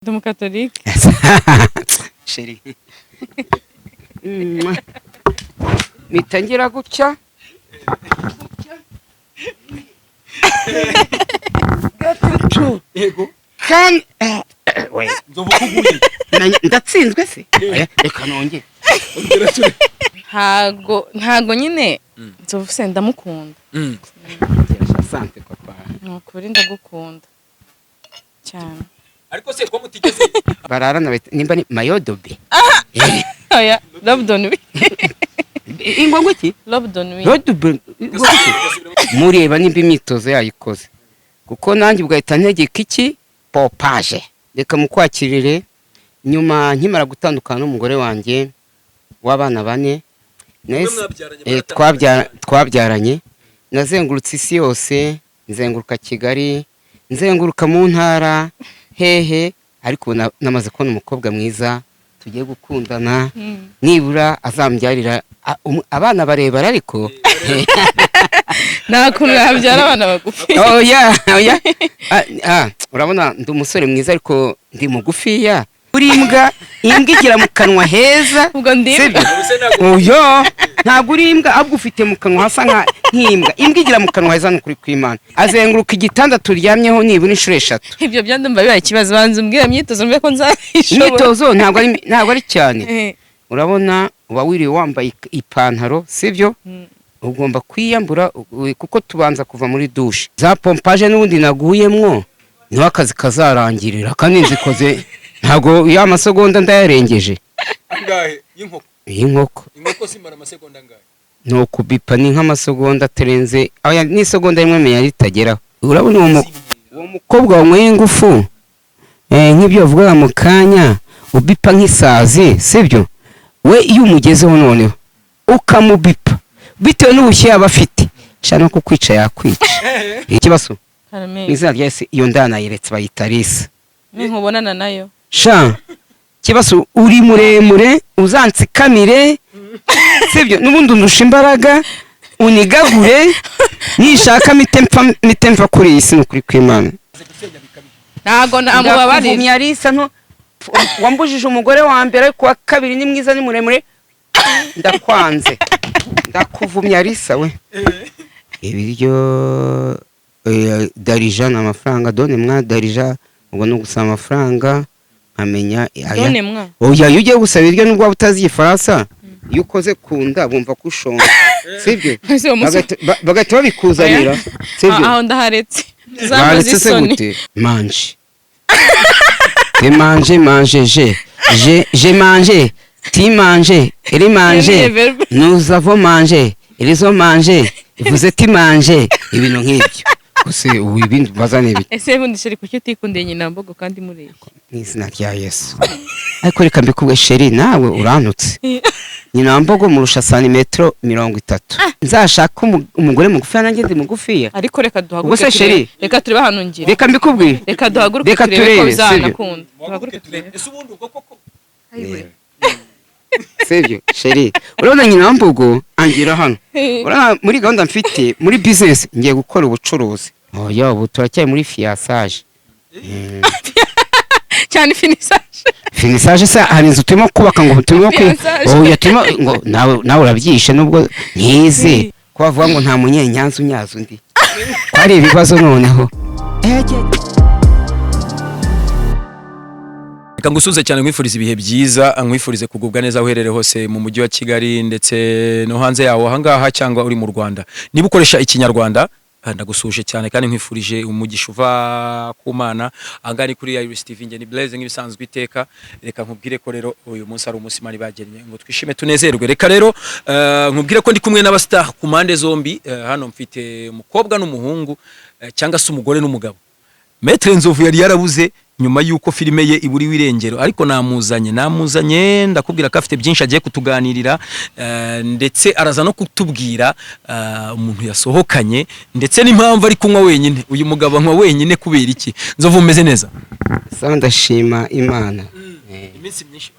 Ndi umukatolike. Chéri, mpita ngira gutya gatatu. Yego. Kandi we Nzovu kuguye. Ndatsinzwe se? Oya, reka nongere. Ntago nyine Nzovu se ndamukunda. Asante, papa. Ni ukuri ndagukunda cyane. Ariko se ko mutigeze Bararana nimba ni mayodobe. Oya, love don we. Ingongo iki? Love don we. Rodobe. Mureba nimba imyitozo yayikoze, kuko nanjye ugahita ntegeka iki pompaje. Reka mukwakirire. Nyuma nkimara gutandukana n'umugore wanjye w'abana bane, mwabyaranye? Twabyaranye. Nazengurutse isi yose, nzenguruka Kigali, nzenguruka mu ntara hehe, ariko ubu namaze kubona umukobwa mwiza tugiye gukundana. Nibura azambyarira abana barebare, ariko Nta kuntu yabyara abana bagufi. Oya, oya. Urabona ndi umusore mwiza, ariko ndi mugufiya. Uri imbwa, imbwa igira mu kanwa heza. Ubwo ndi Sibyo? Ubuse ntabwo Oya, ntabwo uri imbwa, ahubwo ufite mu kanwa hasa nk'imbwa. Imbwa igira mu kanwa heza, ni ukuri kw'Imana. Azenguruka igitanda turyamyeho nibura inshuro eshatu. Ibyo byandumva bibaye ikibazo. Banza umbwira imyitozo mbe ko nzabishobora. Imyitozo ntabwo ari cyane. Urabona uba wiriwe wambaye ipantaro, sibyo? Ugomba kwiyambura, kuko tubanza kuva muri douche. Za pompage n'ubundi naguyemwo niho akazi kazarangirira, kandi nzikoze ntabwo ya masegonda ndayarengeje. Angahe y'inkoko? Y'inkoko. Inkoko simara amasegonda angahe? Ni ukubipa, ni nk'amasegonda atarenze aya, n'isegonda rimwe menya ritageraho. Urabona uwo mukobwa wanyweye ingufu, nk'ibyo bavugaga mu kanya, ubipa nk'isazi, sibyo? We iyo umugezeho noneho ukamubipa bitewe n'ubushyuhe aba afite, shaka no kukwica yakwica. Ikibazo Karame. mu izina rya Yesu, iyo ndanayiretse, bayita Lisa. Ninkubonana nayo. Sha kibazo, uri muremure, uzansikamire, sibyo? N'ubundi undusha imbaraga, unigagure nishaka mite mpfa kuri iyi si, ni ukuri kw'Imana. Ntago namubabarira. Ndakuvumye Alisa, nto wambujije umugore wa mbere, ariko uwa kabiri ni mwiza, ni muremure, ndakwanze, ndakuvumye Alisa we. Ibiryo, d'argent ni amafaranga. Donne-moi d'argent, ubwo ni ugusaba amafaranga nkamenya aya. Donne-moi. Oya, iyo ugiye gusaba ibiryo, nubwo waba utazi Igifaransa, iyo ukoze ku nda bumva ko ushonje, sibyo? Ese uwo musore Bagahita babikuzanira, sibyo? Aho ndaharetse. Zambaza Baretse se isoni. gute? Mange te, mange, mange, je mange, tu mange, il mange. Iyo ni verbe. Nous avons mangé, ils ont mangé, vous êtes mangé, ibintu nk'ibyo gusa. Ubu ibindi bazana ibi. Ese bundi chéri, kuki utikundiye nyina mbogo kandi mureshya? Mu izina rya Yesu. Ariko reka mbikubwe, chéri, nawe urantutse. Nyina wa mbogo murusha santimetero 30. Nzashaka umugore mugufiya, nanjye ndi mugufiya. Ariko reka Ubwo duhaguruke se turebe. chéri? Reka turebe ahantu ngira. Reka mbikubwire. Reka duhaguruke Reka turebe ko turebe, sibyo? bizanakunda. Duhaguruke turebe. Ese ubundi ubwo koko Sibyo, chéri? Urabona nyina wa mbogo angira hano. Urabona muri gahunda mfite muri business, ngiye gukora ubucuruzi. Oya, ubu turacyari muri fiançailles. Cyane finissage. Finissage se hari inzu turimo kubaka ngo turimo Fiançailles. Oya, turimo ngo nawe urabyishe nubwo ntize ko bavuga ngo nta munyenyanza unyaza undi, ko ari ibibazo noneho. Reka ngusuze cyane, nkwifuriza ibihe byiza, nkwifurize kugubwa neza aho uherereye hose mu mujyi wa Kigali ndetse no hanze yawo, ahangaha cyangwa uri mu Rwanda. Niba ukoresha Ikinyarwanda, ndagusuje cyane kandi nkwifurije umugisha uva ku Mana. Ahangaha ni kuri Iris TV, njye ni Blaise nk'ibisanzwe iteka. Reka nkubwire ko rero uyu munsi ari umunsi Imana ibagennye ngo twishime, tunezerwe. Reka rero nkubwire ko ndi kumwe n'abastar ku mpande zombi. Hano mfite umukobwa n'umuhungu, cyangwa se umugore n'umugabo. Maître Nzovu yari yarabuze nyuma y'uko filime ye iburiwe irengero, ariko namuzanye, ndakubwira ko afite byinshi agiye kutuganirira, ndetse araza no kutubwira umuntu yasohokanye ndetse n'impamvu ari kunywa wenyine. Uyu mugabo anywa wenyine kubera iki? Nzovu, umeze neza? Sawa, ndashima Imana. Iminsi myinshi.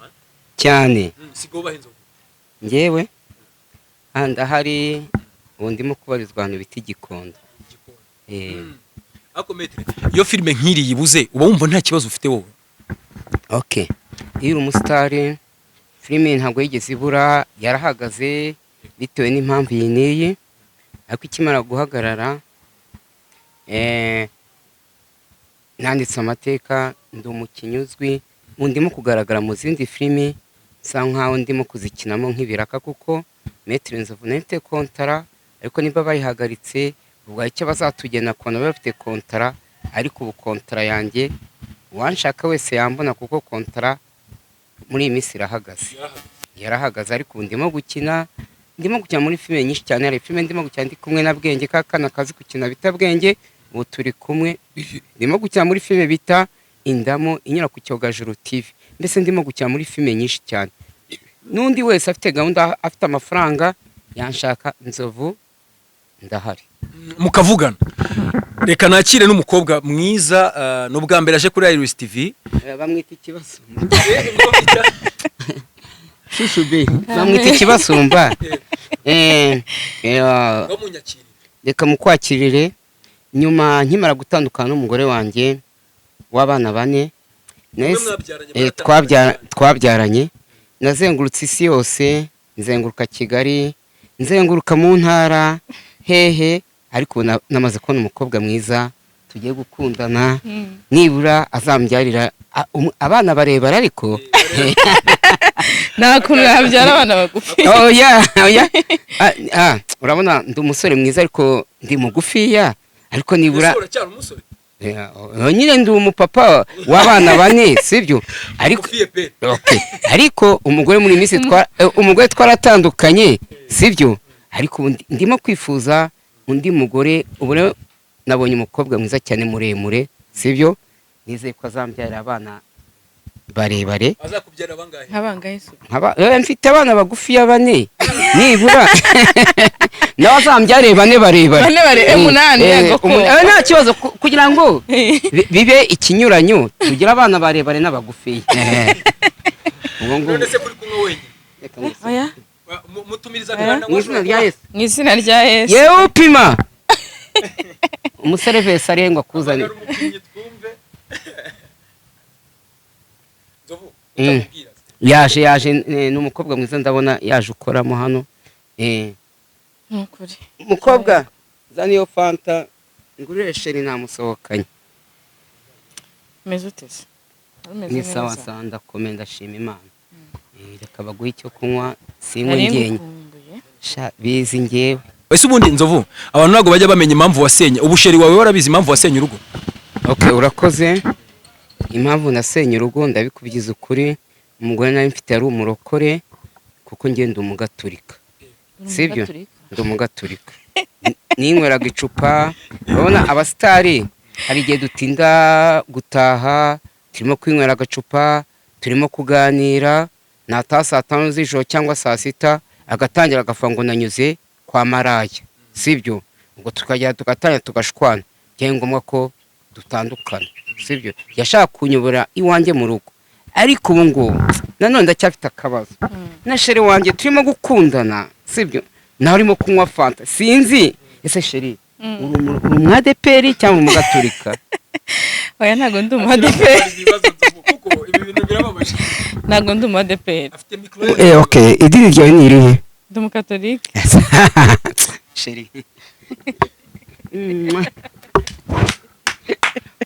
Cyane. Sigo bahe, Nzovu? Ngewe ndahari ubu, ndimo kubarizwa ahantu bita Igikondo. Ariko Maître, iyo filime nk'iri yibuze uba wumva nta kibazo ufite wowe? Okay, iyo uri umusitari, filime ntabwo yigeze ibura, yarahagaze bitewe n'impamvu iyi n'iyi, ariko ikimara guhagarara, nanditse amateka, ndi umukinnyi uzwi, ubu ndimo kugaragara mu zindi filime, nsa nkaho ndimo kuzikinamo nk'ibiraka, kuko Maître Nzovu nafite kontara, ariko niba bayihagaritse ubwo hari icyo bazatugena ku bantu baba bafite kontara. Ariko ubu kontara yanjye uwanshaka wese yambona, kuko kontara muri iyi minsi irahagaze, yarahagaze. Ariko ubu ndimo gukina muri filime nyinshi cyane. Hari filime ndimo gukina ndi kumwe na Bwenge, ka kana kazi gukina bita Bwenge, ubu turi kumwe, ndimo gukina muri filime bita Indamu inyura ku Cyogajuru TV. Mbese ndimo gukina muri filime nyinshi cyane. N'undi wese afite gahunda, afite amafaranga, yanshaka, Nzovu ndahari. Mukavugana. Reka nakire n'umukobwa mwiza, ni ubwa mbere aje kuri Iris TV. Bamwita ikibazo shushu be, bamwita ikibasumba. Reka mukwakirire. Nyuma nkimara gutandukana n'umugore wanjye w'abana bane, twabyaranye, nazengurutse isi yose, nzenguruka Kigali, nzenguruka mu ntara hehe, ariko ubu namaze kubona umukobwa mwiza tugiye gukundana, nibura azambyarira abana barebare, ariko Nta kuntu yabyara abana bagufi. Oya, oya. Urabona ndi umusore mwiza, ariko ndi mugufiya, ariko nibura Uracyari umusore. Nyine ndi umupapa w'abana bane, sibyo? Ariko Mugufiye pe. Okay. Ariko umugore muri iyi minsi umugore twaratandukanye, sibyo? Ariko ubu ndimo kwifuza undi mugore. Ubu rero nabonye umukobwa mwiza cyane muremure, sibyo? Nizeye ko azambyarira abana barebare. Azakubyara bangahe? Nkabangahe se? Mfite abana bagufiya bane, nibura nawe azambyare bane barebare. Bane 8, yego ko. Nta kibazo, kugira ngo bibe ikinyuranyo, tugire abana barebare n'abagufiya. Ubwo ngubwo. None se kuri kumwe wenyine? Reka ngusubize. Oya. Mutumiriza Oya. akana. Mu izina rya Yesu. Mu izina rya Yesu. Yewe, upima umuserivisi arihe ngo akuzane? Umukinnyi twumve. Nzovu, utamubwira. Yaje, ni umukobwa mwiza, ndabona yaje ukoramo hano. Ni ukuri. Umukobwa, zana iyo fanta ngurire chéri, namusohokanye. Umeze ute se? Wari umeze Ni sawa. neza? Sawa, ndakomeye, ndashima Imana. Reka baguhe icyo kunywa, sinywe Nari njyenyine. ngukumbuye. Sha, bizi njyewe. Ese ubundi Nzovu, abantu ntabwo bajya bamenya impamvu wasenye ubu chéri wawe, warabizi impamvu wasenye urugo? Okay, urakoze. Impamvu nasenye urugo, ndabikubwiza ukuri, umugore nari mfite yari umurokore, kuko njye ndi umugaturika. Uri Sibyo? umugaturika? Ndi umugaturika. Ninyweraga icupa. Urabona abasitari hari igihe dutinda gutaha, turimo kwinywera agacupa, turimo kuganira, nataha saa 5 z'ijoro cyangwa saa 6, agatangira agafunga ngo nanyuze kwa maraya, sibyo? Ubwo tukajya tugatangira tugashwana, byari ngombwa ko dutandukana, sibyo? Yashaka kunyobora iwanjye mu rugo, ariko ubu ngubu nanone ndacyafite akabazo na chéri wanjye turimo gukundana, sibyo? Nawe urimo kunywa fanta, sinzi. Ese chéri, uri umwadeperi cyangwa uri umugaturika? Oya, ntabwo ndi umu-ADEPR. Ibibazo Nzovu, kuko ibi bintu birababaje. Ntabwo ndi umu-ADEPR. Afite mikoro. Okay, idini ryawe ni irihe? Ndi umukatolike. Chéri.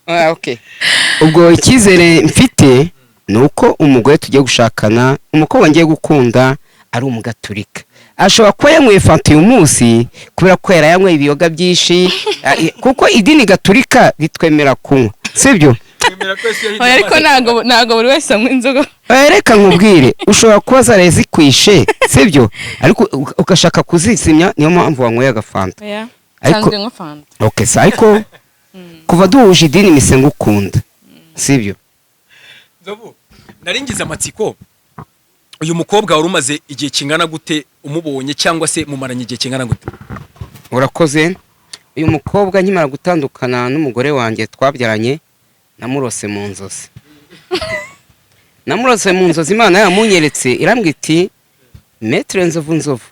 Okay, ubwo icyizere mfite ni uko umugore tugiye gushakana, umukobwa ngiye gukunda, ari umugaturika. Ashobora kuba yanyweye fanta uyu munsi kubera ko yari yanyweye ibiyoga byinshi, kuko idini gaturika ritwemera kunywa, sibyo? Oya, ariko ntabwo buri wese anywa inzoga. Reka nkubwire, ushobora kuba zaraye zikwishe, sibyo? Ariko ugashaka kuzizimya, niyo mpamvu wanyweye agafanta. Oya. Ariko Nsanzwe nywa fanta. Okay, sa ariko kuva duhuje idini mise ngukunda, sibyo? Nzovu, nari ngize amatsiko, uyu mukobwa wari umaze igihe kingana gute umubonye, cyangwa se mumaranye igihe kingana gute? Urakoze. Uyu mukobwa, nkimara gutandukana n'umugore wanjye twabyaranye, namurose mu nzozi. Namurose mu nzozi, Imana yamunyeretse, irambwira iti: "Maître Nzovu, Nzovu,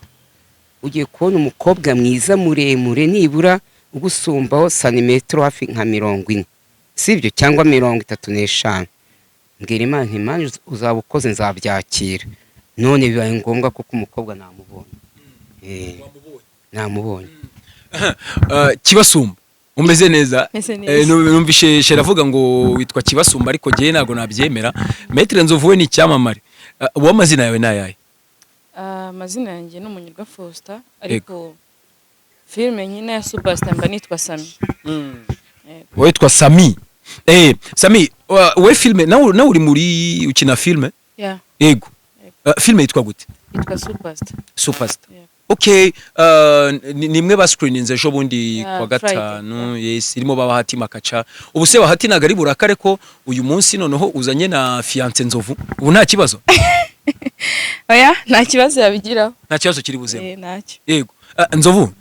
ugiye kubona umukobwa mwiza muremure, nibura ugusumbaho santimetero hafi nka 40, sibyo? Cyangwa 35." Mbwira Imana nti: "Imana, uzaba ukoze, nzabyakira." None bibaye ngombwa kuko umukobwa namubonye. Namubonye. Kibasumba, umeze neza? Meze neza. Numvishe shera avuga ngo witwa Kibasumba, ariko jyewe ntabwo nabyemera. Maître Nzovu we ni icyamamare. Uwo amazina yawe ni ayahe? Ah, amazina yanjye ni Umunyurwa Faustin, ariko filime nkina ya Superstar mba nitwa Sami. Yego. Wowe witwa Sami. Sami, we filime nawe uri muri ukina filime? Yeah. Yego. Filime yitwa gute? Yitwa Superstar. Superstar. Yeah. Okay, ni nimwe ba screeninze ejo bundi Yeah, kwa Friday. gatanu. Yes, irimo ba Bahati Makaca. Ubu se Bahati ntago ari burakare ko uyu munsi noneho uzanye na fiancé Nzovu? Ubu nta kibazo? Oya, nta kibazo yabigiraho. Nta kibazo kiri buzemo? Eh, ntacyo. Yego. Nzovu,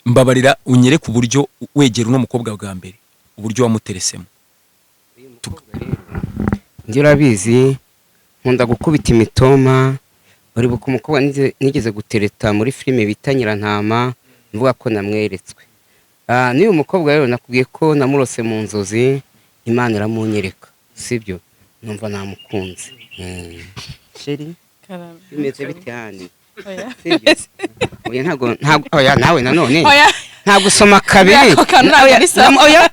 mbabarira unyereke uburyo wegera uno mukobwa bwa mbere, uburyo wamuteresemo. Njye urabizi, nkunda gukubita imitoma. Uribuka umukobwa nigeze gutereta muri filime bita Nyirantama, mvuga ko namweretswe? N'uyu mukobwa rero nakubwiye ko namurose mu nzozi, Imana iramunyereka, sibyo? Numva namukunze. Chérie. Karame. Bimeze bite hano? Oya. Sibyo? Oya, ntabwo, oya, nawe nanone Oya. ntabwo usoma kabiri. Ako kantu ntabwo Oya, ari sawa. oya,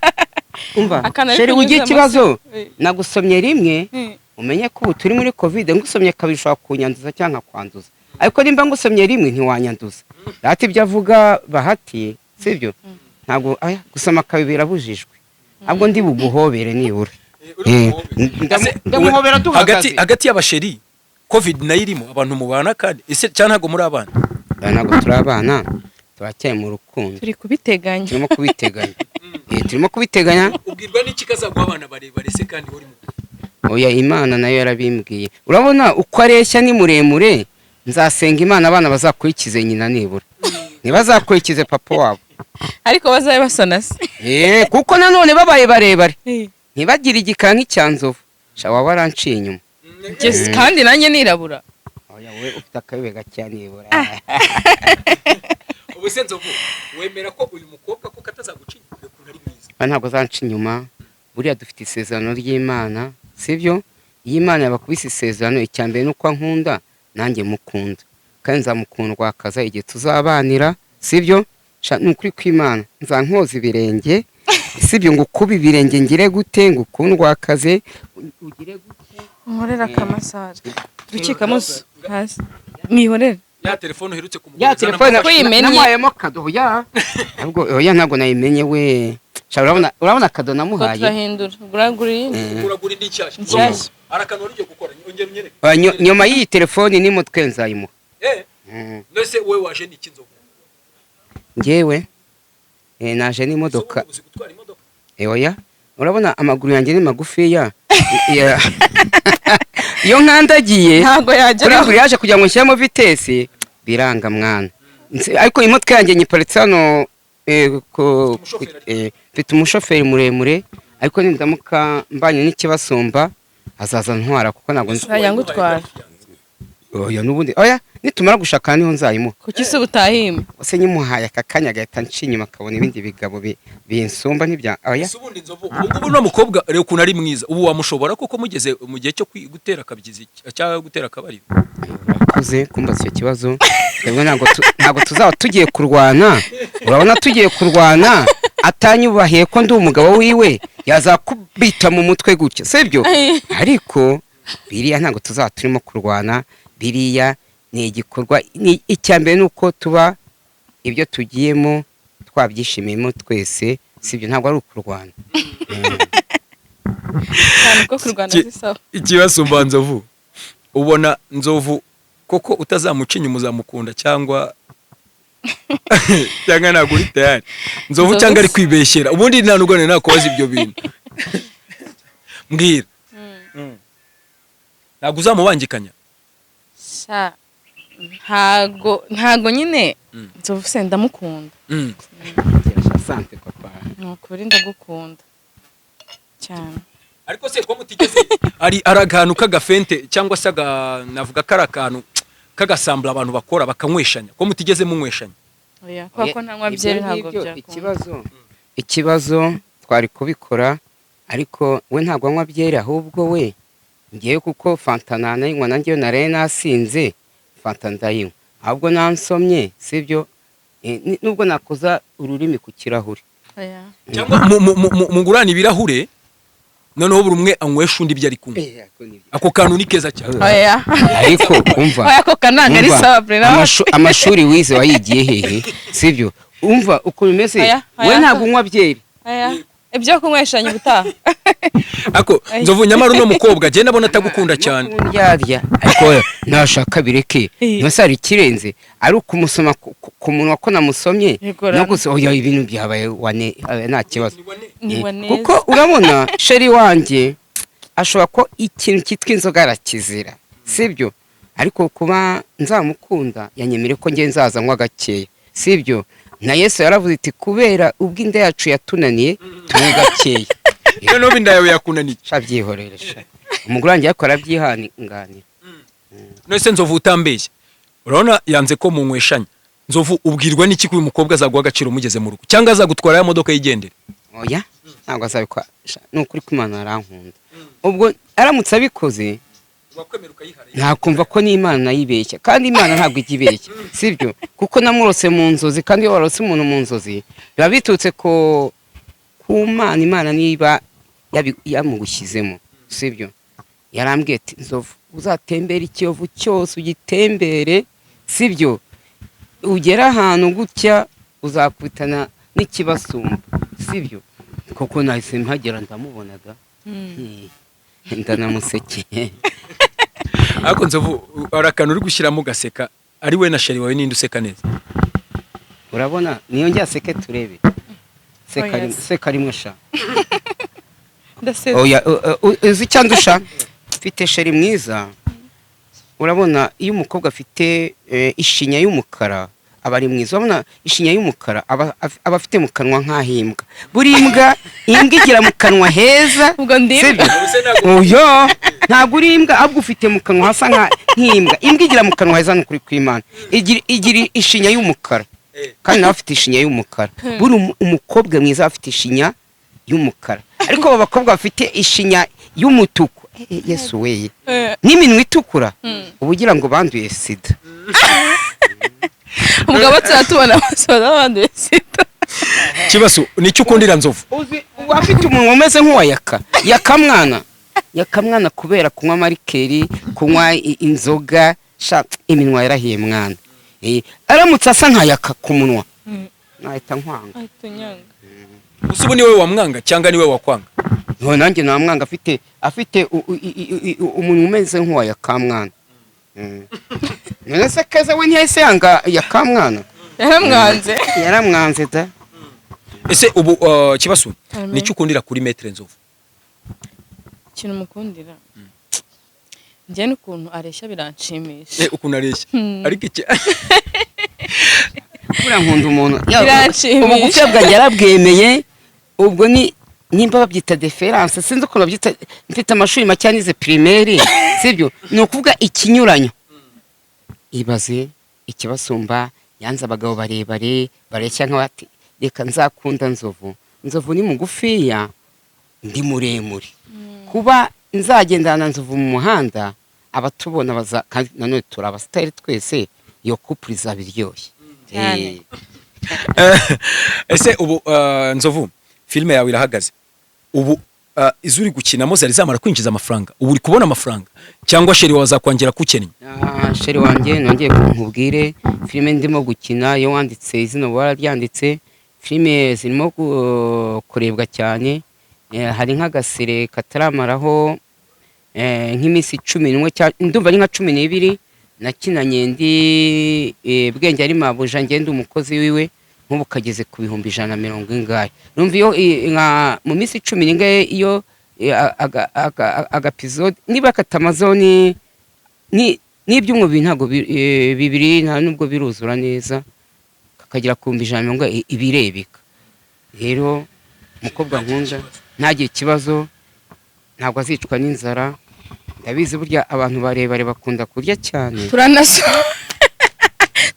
umva. Akantu ari Chérie, ugira kunyuzamo ikibazo. se. Nagusomye rimwe. Umenye ko ubu turi muri COVID. Ngusomye kabiri ushobora kunyanduza cyangwa nkakwanduza, ariko nimba ngusomye rimwe ntiwanyanduza. Data, ibyo avuga Bahati sibyo? Ntabwo, oya, gusoma kabiri birabujijwe. Ahubwo ndi buguhobere nibura. Ndamuhobera duhagaze. Hagati y'abachéri, COVID nayo irimo, abantu mubana kandi ese cyangwa ntabwo muri abana? Oya, ntabwo turi abana, turacyari mu rukundo. Turi kubiteganya. Turimo kubiteganya. Turimo kubiteganya. Ubwirwa n'iki kazaguha abana barebare se kandi uri mugufi? Oya, Imana nayo yarabimbwiye. Urabona uko areshya, ni muremure. Nzasenga Imana abana bazakurikize nyina, nibura ntibazakurikize papa wabo. Ariko bazabe basa na se. Kuko nanone babaye barebare ntibagire igikara nk'icya Nzovu, sha waba waranciye inyuma. Jye kandi nanjye nirabura. Oya, wowe ufite akabibe gakeya nibura. Ubu se Nzovu, wemera ko uyu mukobwa ko katazaguca inyuma ukuntu ari mwiza? Ba, ntabwo azanca inyuma. Buriya dufite isezerano ry'Imana, sibyo? Iyo Imana yabakubise isezerano, icya mbere ni uko ankunda, nanjye mukunda, kandi nzamukundwakaza igihe tuzabanira, sibyo? Sha, ni ukuri kw'Imana, nzankoza ibirenge, sibyo? Ngo ukube ibirenge, ngire gute, ngo ukundwakaze, ugire gute? Nkorera akamassage rukikamuso hasi mwihorere. Ya telefone uherutse kumuguriza? Ya telefone? Ko uyimennye? Namuhayemo kado. Oya, ntabwo, oya, ntabwo nayimenye we. Sha, urabona kado Ko namuhaye. Turahindura, uragura iyindi. Uragura indi nshyashya? Nshyashya. Hari akantu wari ugiye gukora, ongera unyereke. Oya, nyuma y'iyi telefone n'umutwe nzayimuha. None wowe waje n'iki, Nzovu? Njyewe naje n'imodoka. Uzi gutwara imodoka? Oya, urabona amaguru yanjye ni magufiya. Iyo nkandagiye Ntabwo kuri yageraho. guriyaje kugira ngo nshyiremo vitesse biranga mwana. Ariko imodoka yanjye nyiparitse hano. Umushoferi? Mfite umushoferi muremure, ariko nindamuka mbanye n'ikibasumba azaza ntwara, kuko ntabwo nzi. Nzajya ngutwara. Oya, n'ubundi oya, nitumara gushaka niho nzayimuha. Kuki se utahima? Se nyimuhaye aka kanya agahita nca inyuma, akabona ibindi bigabo binsumba, ntibya, oya. Ese ubundi Nzovu, ubu ngubu uno mukobwa, reba ukuntu ari mwiza, ubu wamushobora koko mugeze mu gihe cyo gutera akabyizi cyangwa gutera akabariro? Urakoze kumbaza icyo kibazo. Twebwe ntabwo tuzaba tugiye kurwana. Urabona tugiye kurwana atanyubahiye ko ndi umugabo wiwe, yazakubita mu mutwe gutya, sibyo? Ariko biriya ntabwo tuzaba turimo kurwana. Biriya ni igikorwa, ni icya mbere ni uko tuba ibyo tugiyemo twabyishimiyemo twese, sibyo? Ntabwo ari ukurwana. Cyane ko kurwana si sawa. Ikibasumba, Nzovu, ubona Nzovu koko utazamuca inyuma, uzamukunda cyangwa ntabwo uri tayari, Nzovu? Nzovu Cyangwa ari kwibeshyera? Ubundi nta nubwo nari nakubaza ibyo bintu. Mbwira. Ntabwo uzamubangikanya? Sha, ntago nyine. Nzovu se ndamukunda. Asante papa. Ni ukuri ndagukunda cyane. Ariko se ko mutigeze, ari akantu k'agafente cyangwa se navuga ko ari akantu k'agasambura abantu bakora bakanyweshanya, ko mutigeze munyweshanya? Oya, kubera ko ntanywa byeri, Ibyo ntabwo ngibyo, byakunda. Ikibazo twari kubikora, ariko we ntabwo anywa byeri, ahubwo we Ngewe kuko fanta nanayinywa, nanjye iyo naraye nasinze fanta ndayinywa, ahubwo nansomye, sibyo? Nubwo nakoza ururimi ku kirahure. Oya. Cyangwa mungurane ibirahure, noneho buri umwe anywesha undi ibyo ari kunywa. Ako kantu ni keza cyane. Oya. Ariko umva. Oya, ako kananga ari Umva, sawa bre nawe. Amashuri wize wayigiye hehe? Sibyo? Umva ukuntu umeze. Oya, oya. We ntabwo unywa byeri. Oya, ibyo kunyweshanya ubutaha. Ako Nzovu, nyamara uno mukobwa agenda abona atagukunda cyane. Ndyarya, ariko nashaka bireke. Ntose hari ikirenze ari ukumusoma ku munwa ko namusomye? Yego, no gusa oya, ibintu byabaye wane, nta kibazo. Ni waneza. Kuko urabona chéri wanjye ashobora ko ikintu cyitwa inzoga arakizira, sibyo? Ariko kuba nzamukunda, yanyemere ko nge nzaza nywa gakeya, sibyo? Na Yesu yaravuze ati kubera ubwo inda yacu yatunaniye tunywe gakeya. Noneho inda yawe yakunaniye? Sha, byihorere sha, umugore wanjye ariko arabyihanganira. None se Nzovu, utambeshye, urabona yanze ko munyweshanya. Nzovu, ubwirwa n'iki ko uyu mukobwa azaguha agaciro mugeze mu rugo, cyangwa azagutwara ya modoka yigendere? Oya, ntabwo azabikora sha, ni ukuri ko Imana arankunda. Ubwo aramutse abikoze, ntakumva ko n'Imana nayibeshya, kandi Imana ntabwo ijya ibeshya, sibyo? Kuko namurose mu nzozi, kandi iyo warose umuntu mu nzozi biba biturutse ku Mana, Imana niba yamugushyizemo, sibyo? Yarambwiye ati: "Nzovu, uzatembere Ikiyovu cyose ugitembere, sibyo? Ugere ahantu gutya uzakubitana n'ikibasumba," sibyo? Koko nahise mpagera ndamubonaga. Ndanamusekeye. Ariko Nzovu, hari akantu uri gushyiramo ugaseka. Ari we na chéri wawe, ninde useka neza? Urabona niyo njya seke, turebe seka. Oya. Seka rimwe sha. Ndasetse. Oya, uzi icyo andusha? Mfite chéri mwiza. Urabona iyo umukobwa afite ishinya y'umukara aba ari mwiza. Urabona ishinya y'umukara, aba afite mu kanwa nk'ahimbwa. Buri imbwa, imbwa igira mu kanwa heza. Ubwo ndi Sibyo? Oya, ntabwo uri imbwa, ahubwo ufite mu kanwa hasa nk'imbwa. Imbwa igira mu kanwa heza, ni ukuri kw'Imana. Igira ishinya y'umukara, kandi nawe afite ishinya y'umukara. Buri umukobwa mwiza aba afite ishinya y'umukara, ariko abo bakobwa bafite ishinya y'umutuku, Yesu weye, n'iminwa itukura, uba ugira ngo banduye sida. Ubwo abo tuba tubona bose baba banduye sida. Kibazo, nicyo ukundira Nzovu? Uzi afite umunwa umeze nk'uwa Yaka, Yakamwana, Yakamwana, kubera kunywa amarikeri, kunywa inzoga sha, iminwa yarahiye mwana. Aramutse asa nka Yaka ku munwa, nahita nkwanga. Ahita unyanga. Gusa ubu niwe wamwanga cyangwa niwe wakwanga? No, nanjye namwanga afite umunwa umeze nk'uwa Yakamwana. None se Keza we ntiyahise yanga Yakamwana? Yaramwanze. Yaramwanze da. Ese ubu Kibazo, Amen. nicyo ukundira kuri Maître Nzovu? Ikintu mukundira njye n'ukuntu areshya biranshimisha. Ukuntu areshya? Ariko iki? Buriya nkunda umuntu Biranshimisha. Ubugufi bwanjye yarabwemeye. Ubwo ni nimba babyita différence, sinzi ukuntu babyita, mfite amashuri make, nize primaire, sibyo? Ni ukuvuga ikinyuranyo. Ibaze ikibasumba yanze abagabo barebare bareshya nk'abati, reka nzakunda Nzovu. Nzovu ni mugufiya, ndi muremure. Kuba nzagendana na Nzovu mu muhanda, abatubona baza, kandi nanone turi abasitari twese, iyo couple izaba iryoshye. Cyane. Ese ubu Nzovu, filime yawe irahagaze ubu, izo uri gukinamo zari zamara kwinjiza amafaranga? Ubu uri kubona amafaranga cyangwa chéri wawe azakwangira kukennye? Ah, chéri wanjye, nongeye nkubwire, filime ndimo gukina, iyo wanditse izina uba wararyanditse. Filime zirimo kurebwa cyane. Hari nk'agasire kataramaraho nk'iminsi 11, ndumva ari nka 12, nakinanye ndi Bwenge ari mabuja, ngenda umukozi wiwe. Nk'ubu kageze ku 140 ingahe. Urumva iyo nka mu minsi cumi n'ingahe, iyo agapisode niba katamazeho ni n'ibyumweru bibiri, ntabwo bibiri nta nubwo biruzura neza, kakagera ku 140, ibirebeka. Rero umukobwa nkunda ntagire ikibazo, ntabwo azicwa n'inzara. Ndabizi, burya abantu barebare bakunda kurya cyane.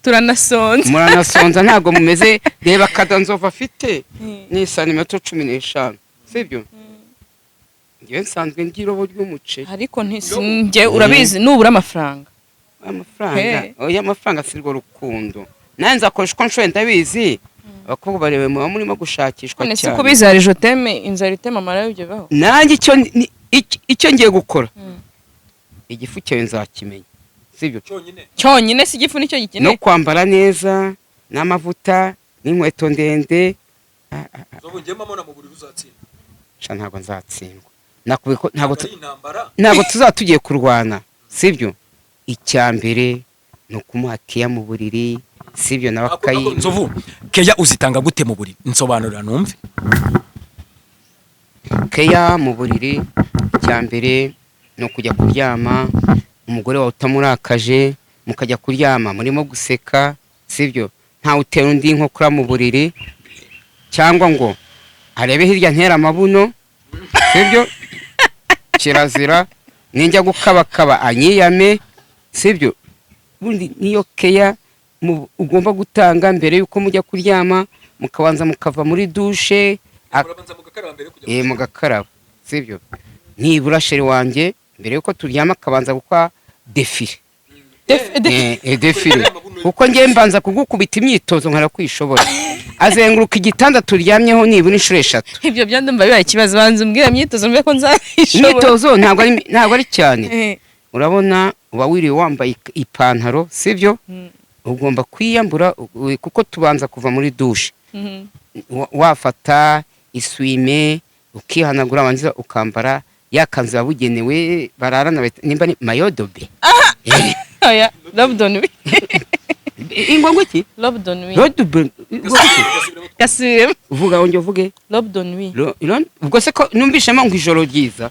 Turanasonza. Muranasonza, ntabwo mumeze. Reba kada Nzovu afite ni santimetero 15, sibyo? Ngewe nsanzwe ndya irobo ry'umuceri. Ariko njye urabizi nubura amafaranga. Amafaranga. Hey. Oya, amafaranga si rwo rukundo. Nanjye nzakoresha uko nshoboye, ndabizi abakobwa barebe muba murimo gushakishwa None se cyane. ko bizara je t'aime, inzara itema amara, ibyo bibaho? Nanjye icyo icyo ngiye gukora, igifu cyawe nzakimenya, sibyo? Cyonyine. Cyonyine si igifu nicyo No gikeneye. kwambara neza n'amavuta n'inkweto ndende. Nzovu, njye mbona mu buriri uzatsinda. Sha, ntabwo nzatsindwa. Nakubwiye ko ntabwo Ari intambara. Ntabwo tuzaba tugiye kurwana, sibyo? Icya mbere ni ukumuha keya mu buriri, sibyo? Nawe akayi Nzovu, keya uzitanga gute mu buriri? Nsobanurira numve. Keya mu buriri, icya mbere ni ukujya kuryama umugore wawe utamurakaje, mukajya kuryama murimo guseka, sibyo? Ntawe utera undi inkokora mu buriri cyangwa ngo arebe hirya ntera amabuno, sibyo? Kirazira. Ninjya gukabakaba anyiyame, sibyo? Bundi niyo keya ugomba gutanga mbere y'uko mujya kuryama, mukabanza mukava muri douche. Murabanza mugakaraba mbere yo kujya? Mugakaraba, sibyo? Nibura chéri wanjye mbere yuko turyama akabanza gukora défilé. Défilé, kuko ngewe mbanza kugukubita imyitozo nkarakwishobora, azenguruka igitanda turyamyeho nibura inshuro 3. Ibyo byandumva bibaye ikibazo. Banza umbwire imyitozo mbe ko nzabishobora. Imyitozo ntabwo ari cyane. Urabona uba wiriwe wambaye ipantaro, sibyo? Ugomba kwiyambura, kuko tubanza kuva muri douche. Wafata isume ukihanagura, wangiza ukambara ya kanzu yabugenewe bararana nimba ni maillot de bain. Oya, robe de nuit. Ingongo iki? Robe de nuit. Robe de bain, ingongo iki? Gasubiremo. Uvuga, wongera uvuge. Robe de nuit. Ubwo se ko numvishemo ngo ijoro ryiza?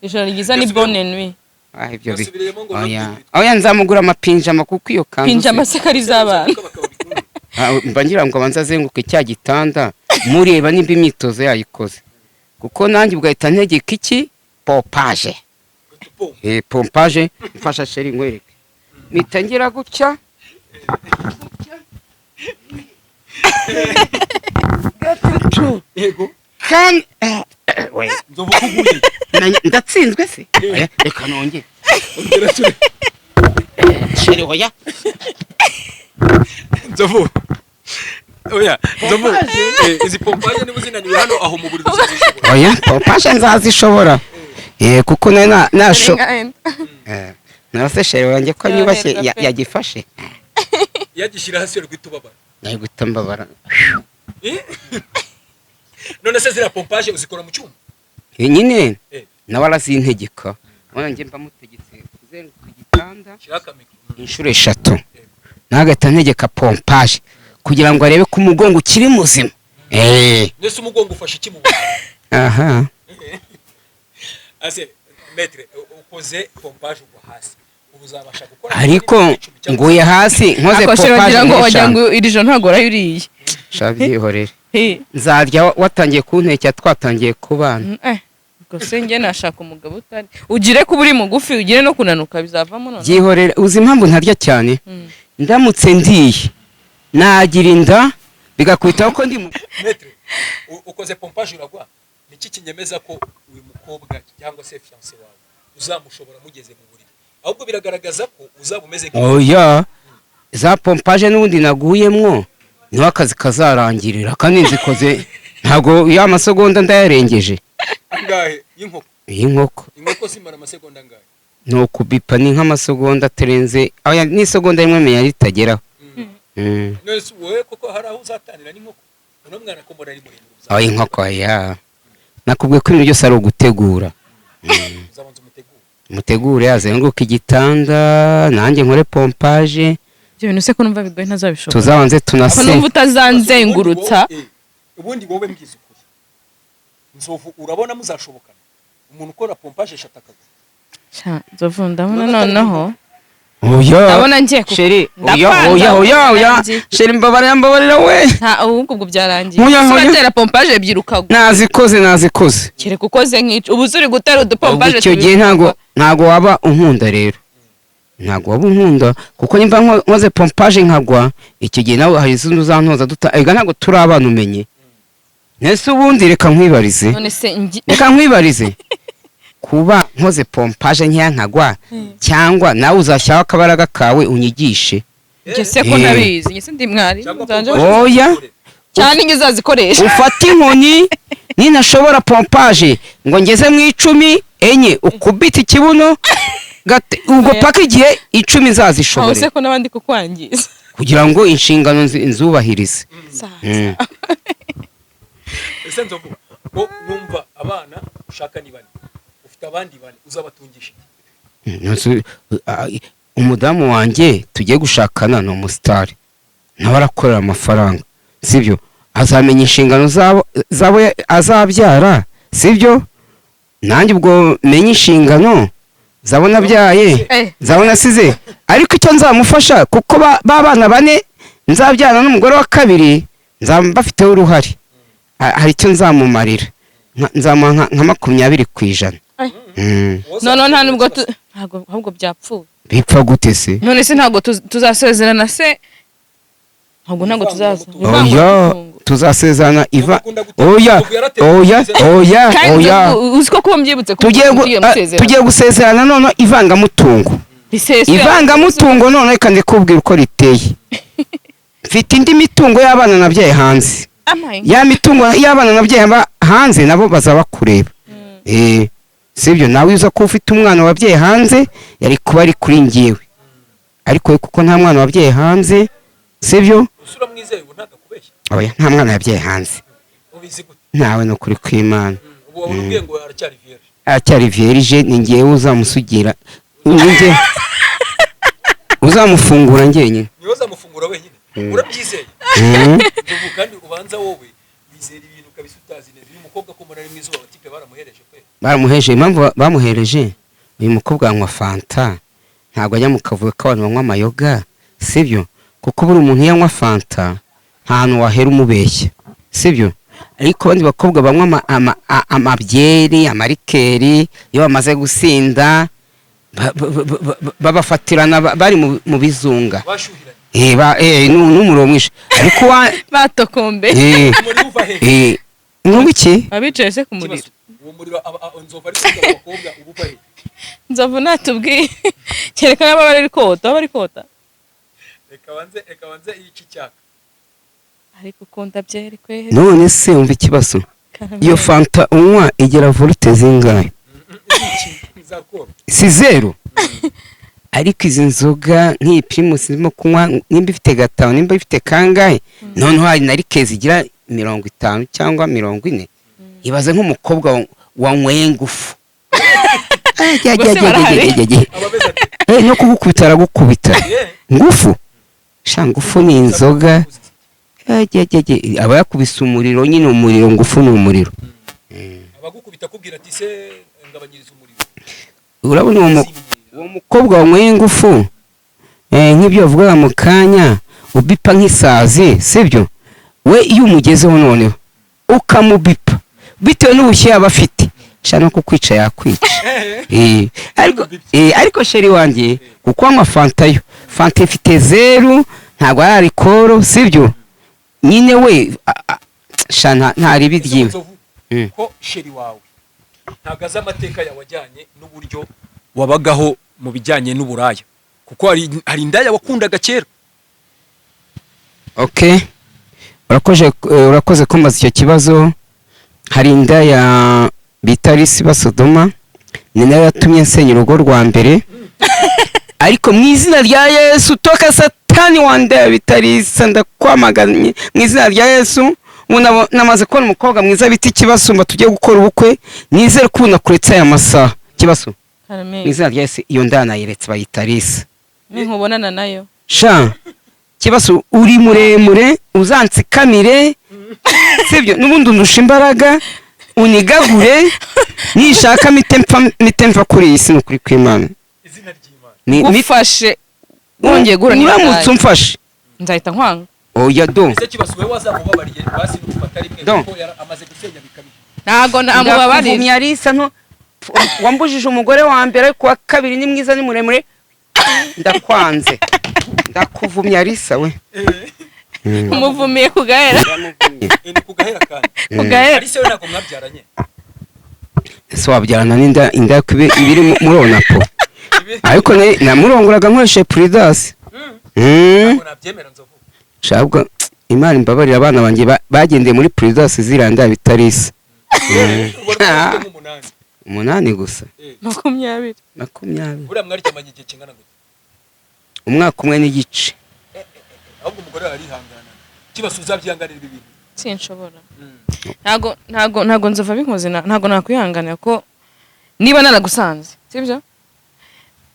Ijoro ryiza ni bonne nuit. Ah, ibyo bi Gasubiremo ngo oya. robe de nuit. Oya, nzamugura amapinjama kuko iyo kanzu Pinjama se kari iz'abana? Ah, mba ngira ngo abanze azenguke cya gitanda mureba nimba imyitozo yayikoze, kuko nanjye ugahita ntegeka iki? Pompage. Pompage, mfasha chéri nkwereke. Mpita ngira gutya gatatu. Yego. Kandi we Nzovu, kuguye. Ndatsinzwe se? Oya, reka nongere. Ongera turi. Chéri, oya. Nzovu, oya Nzovu, izi pompage niba uzinaniwe hano aho mu buriri uzazishobora? Oya, pompage nzazishobora, kuko nari nasho nase chéri wanjye ko anyubashye. Yoroherwa pe. Yagifashe. Yagishyira hasi uri guhita ubabara. Nari guhita mbabara. Eh? None se ziriya pompage uzikora mu cyuma? Nyine nawe arazintegeka. Urabona njye mba mutegetse kuzenguruka igitanda Shyiraho akamikoro. inshuro 3, nawe agahita antegeka pompage kugira ngo arebe ko umugongo ukiri muzima. Mbese umugongo ufashe iki mu buriri? Aha. Ase maître, ukoze pompage ugwa hasi, ubu uzabasha gukora Ariko 10 cyangwa nguye hasi nkoze Akoshe pompage wagira ngo wagira nk'eshanu. ngo iri joro ntabwo warayuriye. Sha, byihorere. Eh. Nzarya watangiye kuntekera twatangiye kubana. Ubwo se njye nashaka umugabo utari ugire kuba uri mugufi, ugire no kunanuka, bizavamo none? Byihorere. Uzi impamvu ntarya cyane? Ndamutse ndiye nagira inda, bigakubitaho ko ndi Maître, ukoze pompage uragwa, niki kinyemeza ko uyu mukobwa cyangwa se fiancé wawe uzamushobora mugeze mu buriri? Ahubwo biragaragaza ko uzaba umeze nka Oya, za pompage n'ubundi naguyemwo niho akazi kazarangirira, kandi nzikoze ntabwo ya masegonda ndayarengeje. Angahe y'inkoko? Y'inkoko. Inkoko zimara amasegonda angahe? Ni ukubipa, ni nk'amasegonda atarenze, oya, n'isegonda rimwe menya ritageraho. None se wowe koko hari aho uzatanira n'inkoko? Uno mwana ko mbona ari muremure, Aho inkoko ya nakubwiye ko ibintu byose ari ugutegura. uzabanza umutegure. Mutegure azenguruke igitanda, nanjye nkore pompage. Ibyo bintu se ko numva bigoye ntazabishobora? Tuzabanze Ko tunase. numva utazanzengurutsa. Ubundi wowe mbwiza ukuri, Nzovu, urabona muzashobokana umuntu ukora pompage 3 akagwa? Sha, Nzovu, ndabona noneho Oya. ndabona ngiye Chéri, oya. Ndakwanza, Oya, oya, oya. byarangiye. Chéri, mbabarira, mbabarira we. Nta, ubu ubwo byarangiye. Oya, Ese oya. uratera pompage 2 ukagwa? Nazikoze, nazikoze. Kereka ukoze nk'ico ubu uri gutera Ubwo udupompage icyo gihe tubiri. ntabwo waba unkunda rero, ntabwo waba unkunda, kuko nimba nkoze pompage nkagwa, icyo gihe nawe hari izindi uzantoza duta. Ega ntabwo turi abana, umenye. Nese ubundi reka nkwibarize. None se Reka nkwibarize, kuba nkoze pompage nkeya nkagwa, cyangwa nawe uzashyiraho akabaraga kawe unyigishe? Njye se ko ntabizi? Njye se ndi mwari? Cyangwa Nzanje- pompage Oya. Cyane, njye uzazikoresha. Ufate inkoni, ninashobora pompage ngo ngeze mu 10, 4 ukubite ikibuno ubwo Oya. paka igihe 10 Aho nzazishobore. se ko n'abandi kukwangiza? Kugira ngo inshingano nzubahirize. Sawa. Ese Nzovu, ko wumva abana ushaka ni bane, ufite abandi bane, uzabatungisha iki? Nonse, umudamu wanjye tugiye gushakana ni umusitari, nawe arakorera amafaranga, sibyo? Azamenya inshingano zabo azabyara, sibyo? Nanjye ubwo menye inshingano zabo nabyaye, zabo nasize. Ariko icyo nzamufasha, kuko ba bana bane nzabyara n'umugore wa kabiri nzaba mbafiteho uruhare. Hari icyo nzamumarira. Nzamuha nka 20%. None nta nubwo ntabwo, ahubwo byapfuye. Bipfa gute se? None se ntabwo tuzasezerana se? Ntabwo tuzaza. Oya, tuzasezerana iva. Oya, oya, oya. Kandi Oya. uzi ko kuba mbyibutse ko Tugiye tugiye tugiye gusezerana none ivangamutungo. Risesuye. Ivangamutungo none reka ndikubwira uko riteye. Mfite indi mitungo y'abana nabyaye hanze. Amaye. Ya mitungo y'abana nabyaye hanze nabo bazaba kureba, sibyo? Nawe uza kuba ufite umwana wabyaye hanze yari kuba ari kuri ngewe, ariko we kuko nta mwana wabyaye hanze, sibyo? Usura mwizeye ubu, ntabwo akubeshya? Oya, nta mwana yabyaye hanze. Ubizi gute? Ntawe, ni ukuri kw'Imana. Ubu wabona ubwiye ngo aracyari vierge? Aracyari vierge. Ni ngewe uzamusugira, ni nge uzamufungura njyenyine. Niwe uzamufungura wenyine, urabyizeye? Mm. Nzovu, kandi ubanza wowe wizera ibintu kabisa utazi neza. Uyu mukobwa ko mbona ari mwiza, ubu abatipe baramuhereje kwe? Baramuheje. Impamvu bamuhereje, uyu mukobwa anywa fanta, ntabwo ajya mu kavuyo k'abantu banywa amayoga, sibyo? Kuko buri muntu iyo anywa fanta nta hantu wahera umubeshya, sibyo? Ariko abandi bakobwa banywa amabyeri, amarikeri, iyo bamaze gusinda babafatirana bari mu bizunga. Bashuhiranye. N'umuriro mwinshi, ariko wa Batokombe. Umuriro uva he? N'ubu iki? Abicaye se ku muriro. Ikibazo, uwo muriro Nzovu ari kuvuga ku bakobwa uba uva he? Nzovu natubwiye, kereka n'aba bari kota, baba bari kota. Reka banze yice icyaka. Ariko ukunda byeri kwe? None se wumva ikibazo, iyo fanta unywa igira volts zingahe? Zakoro. Si zeru? Ariko izi nzoga nk'iyi Primus irimo kunywa, nimba ifite 5, nimba ifite kangahe, noneho hari na liqueur zigira 50 cyangwa 40. Ibaze nk'umukobwa wanyweye ngufu. Ubwo se barahari? Aba ameze ati No kugukubita aragukubita. Ngufu sha, ngufu ni inzoga. Aba yakubise umuriro nyine, umuriro. Ngufu ni umuriro. Abagukubita akubwira ati se ngabanyiriza umuriro. Urabona uwo mukobwa wanyweye ingufu, nk'ibyo bavugaga mu kanya, ubipa nk'isazi, sibyo? We iyo umugezeho noneho ukamubipa bitewe n'ubushyuhe aba afite, sha, no kukwica yakwica. Ariko chéri wanjye, kuko anywa fanta, yo fanta ifite zeru, ntabwo ari alcool, sibyo? Nyine we sha nta ribi ryiwe. Nzovu, ko chéri wawe ntabwo azi amateka yawe ajyanye n'uburyo wabagaho mu bijyanye n'uburaya, kuko hari indaya wakundaga kera? Okay, urakoze, urakoze kumbaza icyo kibazo. Hari indaya bita Risi Sodoma, ni nayo yatumye nsenya urugo rwa mbere. Ariko mu izina rya Yesu, toka Satani wa ndaya bita Risa, ndakwamaganye mu izina rya Yesu. Ubu namaze kubona umukobwa mwiza bita Ikibasumba, tugiye gukora ubukwe. Nizere ko ubu nakuretse aya masaha, Kibasu. Karame. Mu izina rya Yesu, iyo ndaya nayiretse, bayita Risa. Ninkubonana nayo. Sha Kibazo, uri muremure, uzansikamire, sibyo? N'ubundi undusha imbaraga, unigagure nishaka mite mfa kuri iyi si. Ni ukuri kw'Imana. Izina ry'Imana. Gufashe wongeye guhura n'iyo Uramutse ndaya, umfashe. Nzahita nkwanga. Oya do. Ese Kibazo, wowe wazamubabariye basi n'ufata rimwe? Don. Kuko amaze gusenya bikabije. Ntabwo namubabarira. Ndakuvumye Alisa, nto wambujije umugore wa mbere, ariko uwa kabiri ni mwiza, ni muremure, ndakwanze, ndakuvumye Alisa we. Umuvumiye ku gahera. Ni ku gahera kandi. Ku gahera. Alice we ntabwo mwabyaranye? Ese wabyarana n'inda, inda ibiri muri onapo? Ariko namurongораga nkoresheje Prudence. Ntabwo nabyemera, Nzovu. Shabwa, Imana imbabarira, abana banjye bagendeye muri Prudence, ziriya nda bitarisa. Ubona ko ufite nk'umunani. 8 gusa. 20. 20. Buriya mwaryamanye igihe kingana gute? Umwaka umwe n'igice. Ahubwo umugore arihangana kibazo, uzabyihanganira ibi bintu? Sinshobora, ntago nzova binkoze, ntago nakwihanganira ko niba naragusanze, sibyo,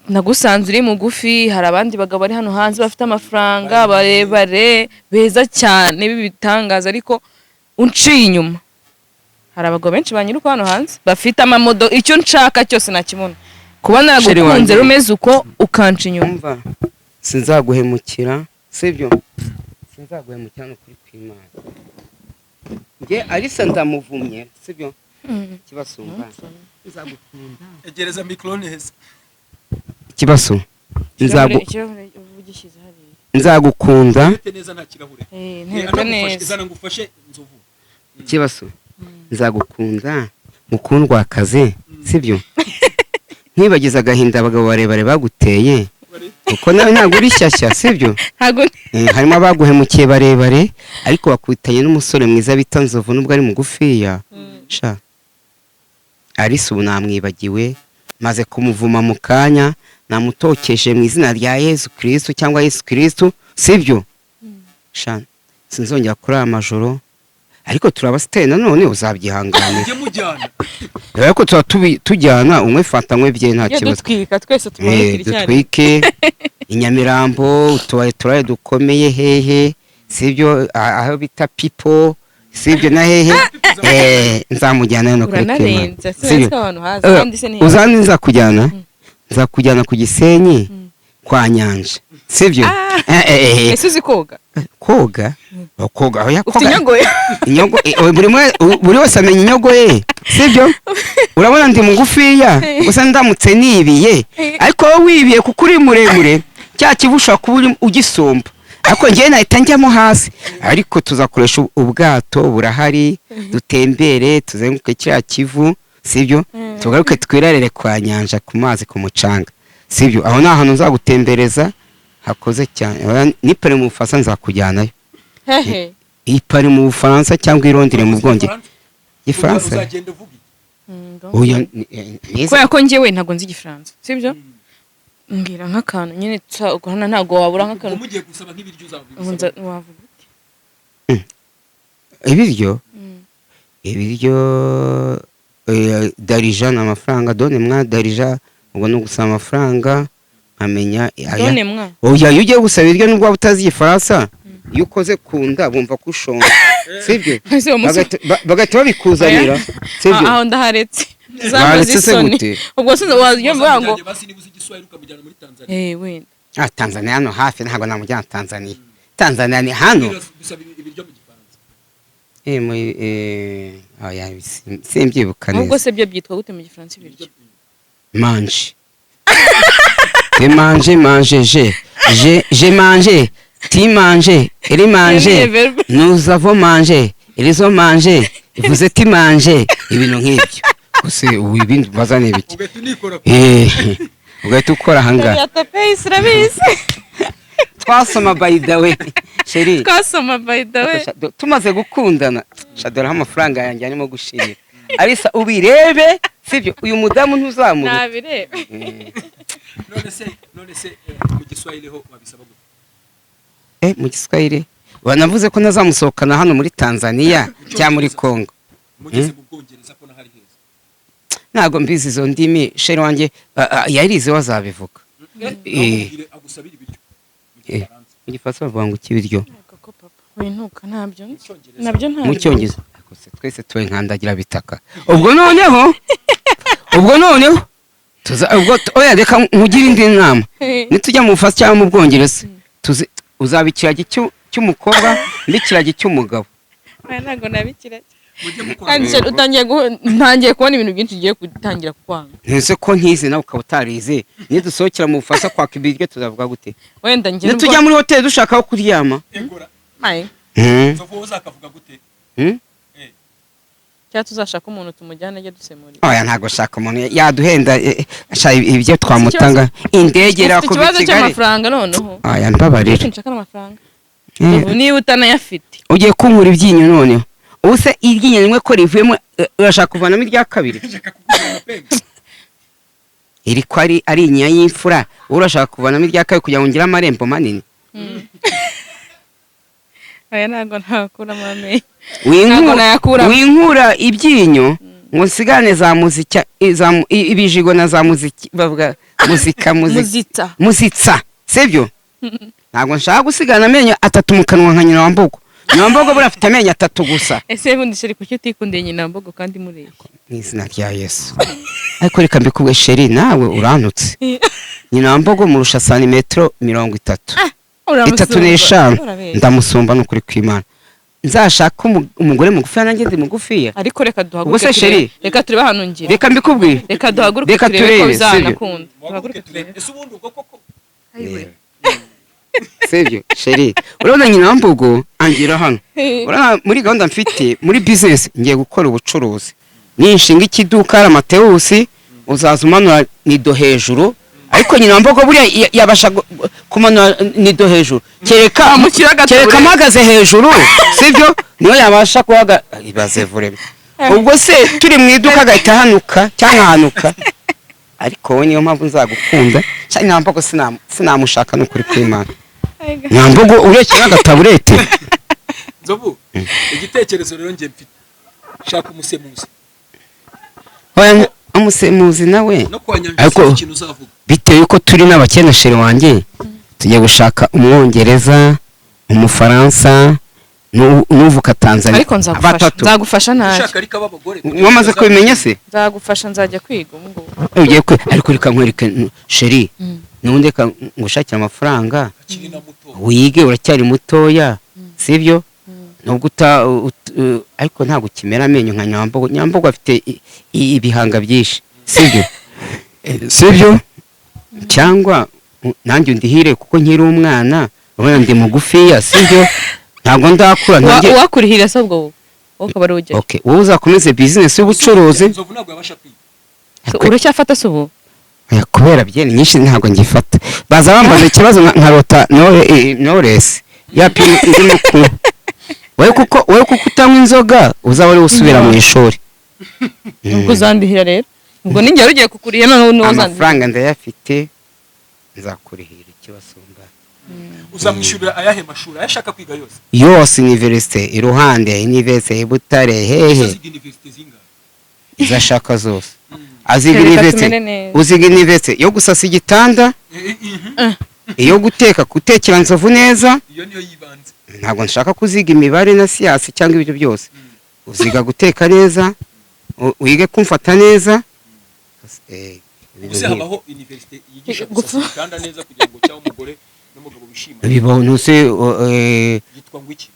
nagusanze uri mugufi, hari abandi bagabo bari hano hanze bafite amafaranga, barebare, beza cyane b'ibitangaza, ariko unciye inyuma. Hari abagabo benshi banyiruka hano hanze bafite amamodo, icyo nshaka cyose nakibona. Kuba Chéri naragukunze wanjye. rumeze uko, ukanca inyuma. Umva, sinzaguhemukira, sibyo? Sinzaguhemukira, ni ukuri kw'Imana. Njye Alice ndamuvumye, sibyo? Kibasumba, nzagukunda. Egereza mikoro neza. Kibazo, nzagu Ikirahure ubu ugishyize hariya. Nzagukunda. Ntete neza, nta kirahure. Ntete neza. Zana ngufashe, Nzovu. Kibazo, nzagukunda mukundwa akazi, sibyo? Nkibagize agahinda abagabo barebare baguteye, kuko nawe ntabwo uri shyashya, sibyo? Ntago. Harimo abaguhemukiye barebare, ariko bakubitanye n'umusore mwiza bita Nzovu, nubwo ari mugufiya. Sha Alice ubu namwibagiwe, maze kumuvuma mu kanya, namutokeje mu izina rya Yesu Kristo cyangwa Yesu Kristo, sibyo? Sha sinzongera kuri aya majoro, ariko turabasiteri nanone, uzabyihanganira. Mujye mujyana. Ariko tuba tujyana, unywe fanta, nywe byeri, nta Iyo kibazo. dutwika twese, tumanukira icyarimwe. Dutwike i Nyamirambo, utubari turaye dukomeye hehe, sibyo? Aho bita Pipo, sibyo? Na hehe, nzamujyana no kuri Kema. Uranarenze. Sibyo? Sinzi ko abantu hazi kandi se ni Uzandi nzakujyana ku Gisenyi kwa Nyanja, sibyo? Ese uzi koga? Koga, koga, oya. Ufite Koga inyogo ye? Inyogo, buri wese amenya inyogo ye, sibyo? Urabona ndi mugufiya gusa, ndamutse nibiye, ariko wowe wibiye kuko uri muremure, cya kivu ushobora kuba uri ugisumba, ariko njyewe nahita njyamo hasi. Ariko tuzakoresha ubwato burahari, dutembere, tuzenguke kiriya Kivu, sibyo? Tugaruke twirarire kwa Nyanja ku mazi, ku mucanga, sibyo? Aho ni ahantu nzagutembereza hakoze cyane. Oya, ni Paris mu Bufaransa, nzakujyanayo. Hehe? I Paris mu Bufaransa cyangwa i Londres mu Bwongereza. Igifaransa. Uzagenda uvuga iki? Oya, Kubera ko njyewe ntabwo nzi igifaransa, sibyo? Mbwira nk'akantu nyine hano ntabwo wabura nk'akantu. Ubwo mugiye gusaba nk'ibiryo, Ubu uzabisaba? Wavuga ute? Ibiryo, ibiryo, d'argent ni amafaranga. Donne-moi d'argent, ubwo ni ugusaba amafaranga, nkamenya aya. Donne-moi. Oya, iyo ugiye gusaba ibiryo, nubwo waba utazi igifaransa, iyo ukoze ku nda bumva ko ushonje, sibyo? Ese uwo munsi Bagahita babikuzanira, sibyo? Aho ndaharetse. Zambaza Baretse se isoni. gute? Ubwo se wajya uvuga ngo Wazamujyanye basi niba uzi igiswahili ukamujyana muri Tanzania. Wenda. Ah, Tanzania hano hafi, ntabwo namujyana Tanzania. Tanzania ni hano. Gusaba ibiryo mu gifaransa. Muri oya, simbyibuka Ahubwo neza. se byo byitwa gute mu gifaransa, ibiryo? Mange, tu mange, mange, je mange, tu mange, il mange. Iyo ni verbe. Nous avons mangé, ils ont mangé, vous êtes mangé, ibintu nk'ibyo gusa. Ubu ibindi mbaza ni ibiki? Ugahita unikora. Ugahita ukora ahangaha. Ya tape irabizi. Twasoma, by the way, chérie. Twasoma, by the way. Tumaze gukundana, shadora aho amafaranga yanjye arimo gushirira. Arisa ubirebe, sibyo? Uyu mudamu ntuzamuruta. Nabirebe. None se mu giswahili ho wabisaba gute? Mu giswahili banavuze ko ntazamusohokana hano muri Tanzania cyangwa muri Congo. Mugeze mu Bwongereza ko nahari heza. Ntabwo mbizi izo ndimi, chéri wanjye yarize, we azabivuga. Akubwire, agusabira ibiryo mu gifaransa. Mu gifaransa bavuga ngo ikibiryo? Ko papa wintuka, ntabyo nzi. Cyongereza. Nabyo ntabyo. Mu cyongereza. Ariko se twese tuwe nkandagira bitaka. Ubwo noneho tuza ubwo oya, reka nkugire indi nama. Nitujya mu Bufaransa cyangwa mu Bwongereza, tuzi uzaba ikiragi cy'umukobwa n'ikiragi cy'umugabo. Oya, ntabwo nabikira. Mujye mukora. Kandi utangiye ntangiye kubona ibintu byinshi ugiye gutangira kwanga. Ntese ko nkize nawe ukaba utarize, nidusohokera mu Bufaransa kwaka ibiryo tuzavuga gute? Wenda njye Nitujya muri hoteli dushaka aho kuryama. Egora. Mayi. Nzovu wowe uzakavuga gute? Cyangwa tuzashaka umuntu tumujyane ajye dusemurira. Oya, ntabwo shaka umuntu yaduhenda, sha ibyo twamutanga indege Ufite irakuba ikibazo i Kigali. cy'amafaranga noneho. Oya, mbabarira. Icyo nshaka ni amafaranga. Ubu niba utanayafite. Ugiye kunkura ibyinyo noneho. Ubu se iryinyo rimwe ko rivuyemo, urashaka kuvanamo irya kabiri? Nshaka kugura amapenga. Iri ko ari inyinya y'imfura, wowe urashaka kuvanamo irya kabiri kugira ngo ngire amarembo manini. Oya, ntabwo nakuramo amenyo. Winkura Ntabwo nayakuramo. Winkura ibyinyo ngo nsigane za muzika, ibijigo na za muziki, bavuga muzika, muzika. Muzita. Muzitsa, sibyo? Ntabwo nshaka gusigana amenyo atatu mu kanwa nka nyina wa Mbogo. Nyina wa Mbogo buriya afite amenyo atatu gusa. Ese bundi chéri, kuki utikundiye nyina Mbogo kandi mureshya? Mu izina rya Yesu! Ariko reka mbikubwe chéri, nawe urantutse. Nyina wa Mbogo murusha santimetero 35. Uramusumba. 35. Urabeshya. Ndamusumba, ni ukuri kw'Imana. Nzashaka umugore mugufiya, nanjye ndi mugufiya. Ariko reka Ubwo duhaguruke se turebe. chéri? Reka turebe ahantu ngira. Reka mbikubwire. Reka duhaguruke Reka turebe ko turebe, sibyo? bizanakunda. Duhaguruke turebe. Ese ubundi ubwo koko? Sibyo chéri? Urabona nyina wa Mbogo angira hano. Urabona muri gahunda mfite muri business, ngiye gukora ubucuruzi, ninshinga ikiduka hari Amatewusi, uzaza umanura nido hejuru. Ariko nyina wa Mbogo buriya yabasha kumanura nido hejuru kereka Amushyira agataburete. kereka mpagaze hejuru, sibyo? Niyo yabasha guhaga. Ibaze vurema, ubwo se turi mu iduka agahita ahanuka cyangwa ahanuka. Ariko wowe niyo mpamvu nzagukunda cyane. Nyina wa Mbogo sinamushaka, ni ukuri kw'Imana. Nyina wa Mbogo urekeye n'agataburete. Nzovu, igitekerezo rero njye mfite, shaka umusemuzi. Oya, umusemuzi nawe. No kwa Nyanja. Ariko ikintu uzavuga. Bitewe yuko turi n'abakene, chéri wanjye, tugiye gushaka Umwongereza, Umufaransa n'uvuka Tanzania. Ariko nzagufasha. Batatu. Nzagufasha ntacyo. Ushaka ariko ab'abagore. Wamaze kubimenya se? Nzagufasha, nzajya kwiga ubu ngubu. Ugiye kwe? Ariko reka nkwereke, chéri, nubundi reka ngushakire amafaranga. Akiri na muto. Wige, uracyari mutoya, sibyo? Nubwo uta ariko ntabwo ukimera amenyo nka Nyambogo. Nyambogo afite ibihanga byinshi, sibyo? Sibyo? Cyangwa nanjye undihire kuko nkiri umwana, urabona ndi mugufiya, sibyo? Ntabwo ndakura ntangiye. Uwakurihira se ubwo wowe ukaba ari ujyayo? Okay, wowe uzakomeze business y'ubucuruzi. Nzovu ntabwo yabasha kwiga. So, uracyafata se ubu? Oya, kubera byeri nyinshi ntabwo ngifata. Baza bambaza ikibazo nkarota Knowless ya pini ndimo kunywa. Wowe kuko utanywa inzoga, uzaba uri usubira mu ishuri. Ubwo uzandihira rero, ubwo ninjye wari ugiye kukuriha noneho niwo uzandihira. Amafaranga ndayafite, nzakurihira ikibasumba. Uzamwishyurira ayahe mashuri ayo ashaka kwiga yose? Yose, université iruhande, université i Butare, hehe. Uzaziga université zingahe? Izo ashaka zose aziga. Reka Université tumere neza. uziga université yo gusasa igitanda, iyo guteka, gutekera Nzovu neza. Iyo niyo yibanze. Ntabwo nshaka kuziga imibare na siyansi cyangwa ibyo byose. Uziga guteka neza, wige kumfata neza. Ibintu Ubuse nk'ibyo. habaho université yigisha gusasa igitanda neza kugira ngo cyangwa umugore n'umugabo bishimane? Bibaho ntuse? Yitwa ngo iki?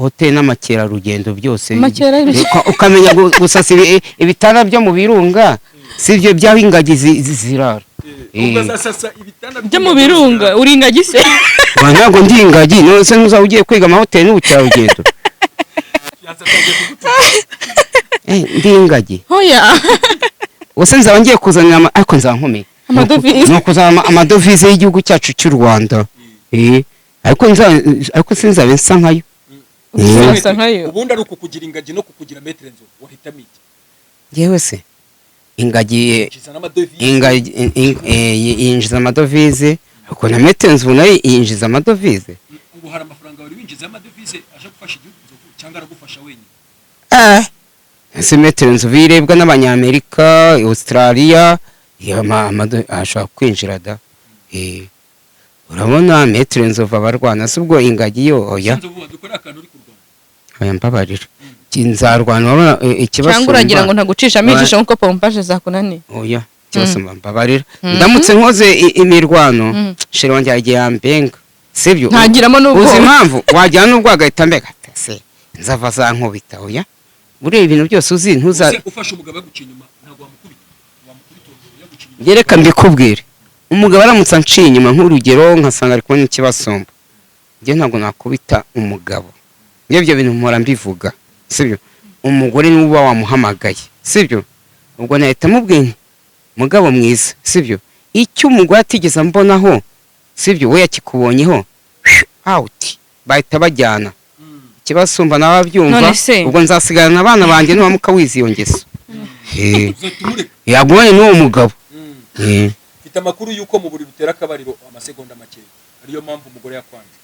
Hoteli n'amakerarugendo byose. Amakerarugendo. Ukamenya gusasa ibitanda byo mu birunga, si ibyo by'aho ingagi zirara. Ubwo azasasa ibitanda Byo mu birunga? Uri ingagi se? Wa, ntabwo ndi ingagi. None se ntuzaba ugiye kwiga amahoteli n'ubukerarugendo? Yanze atangiye kugutuka. Ndi ingagi? Hoya. Ubuse nzaba ngiye kuzanira ariko nzaba nkomeye. Amadovize. Ni ukuzana amadovize y'igihugu cyacu cy'u Rwanda. Ariko sinzabe nsa nkayo. Uzasa nkayo. Ubundi ari ukukugira ingagi no kukugira maître Nzovu, wahitamo iki? Yewe se ingagi Yinjiza n'amadovize. Ingagi yinjiza amadovize, ariko na maître Nzovu nayo yinjiza amadovize. Ubu hari amafaranga wari winjiza y'amadovize aje gufasha igihugu, Nzovu, cyangwa aragufasha wenyine? Ese maître Nzovu irebwa n'Abanyamerika, Australia, ashobora kwinjira da. Urabona maître Nzovu abarwana si ubwo ingagi yo oya. Nzovu, dukore akantu uri kurwana. Oya, mbabarira. Nzarwana, urabona ikibazo. Cyangwa uragira ngo ntagucishamo ijisho nkuko pompaje zakunaniye? Oya, ikibazo, mbabarira. Ndamutse nkoze imirwano, chéri wanjye yagiye yambenga, sibyo? Ntagiramo n'ubwoba. Uzi impamvu? Wagira n'ubwo agahita mbega ati, se nzava zankubita. Oya, buriya ibintu byose uzi ntuza. Ese ufashe umugabo yaguciye inyuma, ntabwo wamukubita? Wamukubita uwo mugabo yaguciye inyuma? Njye reka mbikubwire, umugabo aramutse anciye inyuma, nk'urugero nkasanga ari kubona ikibasumba. Njye ntabwo nakubita umugabo. Njye ibyo bintu mpora mbivuga, sibyo? Umugore niwe uba wamuhamagaye, sibyo? Ubwo nahita mubwira nti, mugabo mwiza, sibyo? Icyo umugore atigeze ambonaho, sibyo, we yakikubonyeho, out, bahita bajyana. Ikibasumba nawe abyumva. None se? Ubwo nzasigarana abana banjye nuramuka wize iyo ngeso. Uzahita umureka. Yagumane n'uwo mugabo. Mfite amakuru y'uko mu buriri utera akabariro amasegonda makeya, ariyo mpamvu umugore yakwanze.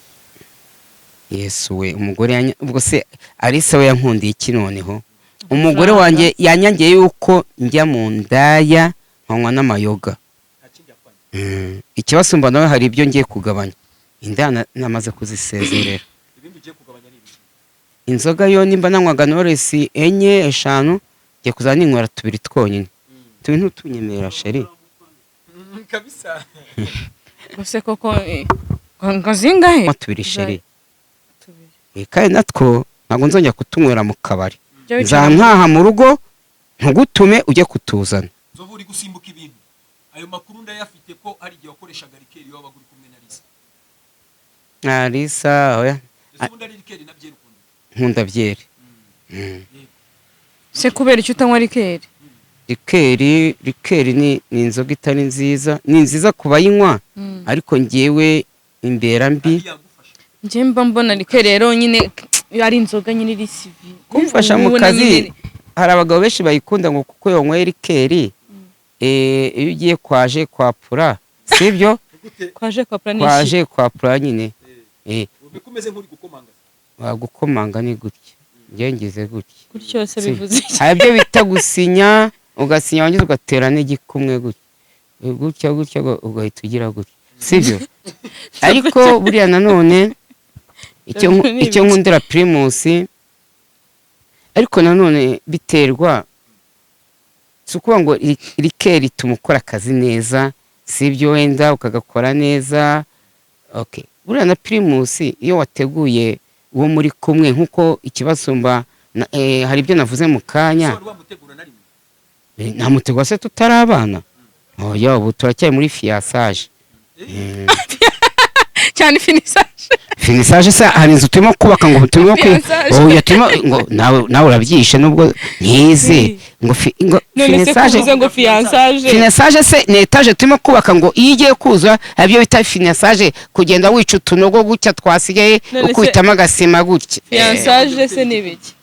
Yesu we, umugore ubwo se Alice we yankundiye iki noneho? Umugore wanjye yanyangiye yuko njya mu ndaya nkanywa n'amayoga. Nta kindi yakwanze. Ikibasumba nawe hari ibyo ngiye kugabanya, indaya namaze kuzisezerera. Ibindi ugiye kugabanya ni ibiki? Inzoga yo nimba nanywaga Knowless enye, eshanu, ngiye kuzajya ninywera tubiri twonyine. Tubiri ntutunyemerera, chéri. Kabisa. Gusa koko ngo zingahe? Nywa tubiri, chéri. Tubiri. Kandi natwo ntabwo nzongera kutunywera mu kabari. Jya wicara. Nzantaha mu rugo ntugutume ujye kutuzana. Nzovu, uri gusimbuka ibintu. Ayo makuru ndayafite ko hari igihe wakoreshaga liqueur iyo wabaga uri kumwe na Lisa. Alisa oya. Ese ubundi ari liqueur na byeri ukunda? Nkunda byeri. Se kubera icyo utanywa liqueur? Liqueur ni inzoga itari nziza, ni nziza ku bayinywa, ariko ngewe imbera mbi. Kandi yagufasha. Njye mba mbona liqueur rero nyine ari inzoga nyine iri sivi. Kumfasha mu Ubona kazi. nyine. Hari abagabo benshi bayikunda ngo kuko yanyweye liqueur, iyo ugiye kwaje kwapura, sibyo? Gute? Kwaje kwa planishi. Kwaje kwapura nyine. Ubu umeze nk'uri gukomanga. Wagukomanga ni gutya, njye ngize gutya. Gutyo se Si. bivuze iki? Hari ibyo bita gusinya, ugasinya wangiza ugatera n'igikumwe gutya gutya gutya, ugahita ugira gutya, sibyo? Ariko buriya nanone Ni icyo ibiki? nkundira Primus, ariko nanone biterwa, si ukuvuga ngo liqueur ituma ukora akazi neza, sibyo? Wenda ukagakora neza, okay. Buriya na Primus iyo wateguye uwo muri kumwe, nk'uko ikibasumba hari ibyo navuze mu kanya. Wari wamutegura na rimwe? Ntamutegwa se tutari abana? Oya, ubu turacyari muri fiançailles. Cyane finissage. Finissage se hari inzu turimo kubaka ngo turimo Fiançailles. Oya, turimo ngo nawe urabyishe nubwo ntize ngo ngo None se finissage. kuvuze ngo fiançailles? Finissage se ni étage turimo kubaka, ngo iyo igiye kuzura hari ibyo bita finissage, kugenda wica utunogo gutya twasigaye, None se- ukubitamo agasima gutya. Fiançailles se ni ibiki?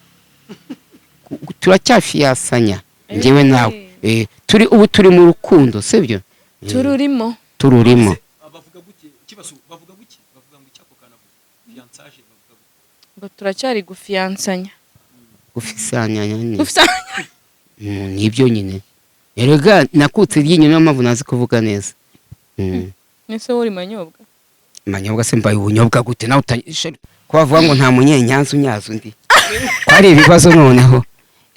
Turacyafiyasanya njyewe nawe. Turi ubu turi mu rukundo, sibyo? Tururimo. Tururimo. Bavuga guke kibazo, bavuga guke, bavuga ngo icyako kanavuga fiançailles, bavuga guke? Ngo turacyari gufiyansanya. Gufisanya nyine. Gufisanya. Nibyo nyine. Erega nakutse iryinyo, niyo mpamvu nazi kuvuga neza. Nese wowe uri manyobwa? Manyobwa se mbaye ubunyobwa gute? Nawe ko bavuga ngo nta munyenyanza unyaza undi, ko ari ibibazo noneho.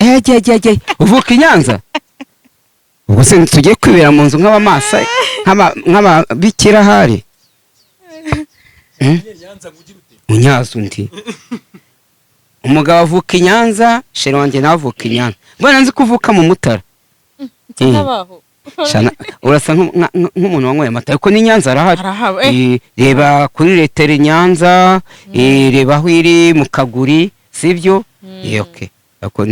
Ege uvuka i Nyanza, ubwo se tugiye kwibera mu nzu nk'abamasa, nk'ababikira ahari? Nyanza ngo ugire ute? Unyaza undi. Umugabo avuka i Nyanza, chéri wanjye nawe avuka i Nyanza. Mbona nzi ko uvuka mu Mutara. Ntabaho. Shana, urasa nk'umuntu wanyweye amata, ariko ni Nyanza arahari. Arahaba. Reba kuri Retere Nyanza, reba aho iri mu Kaguri, sibyo? Okay. Ariko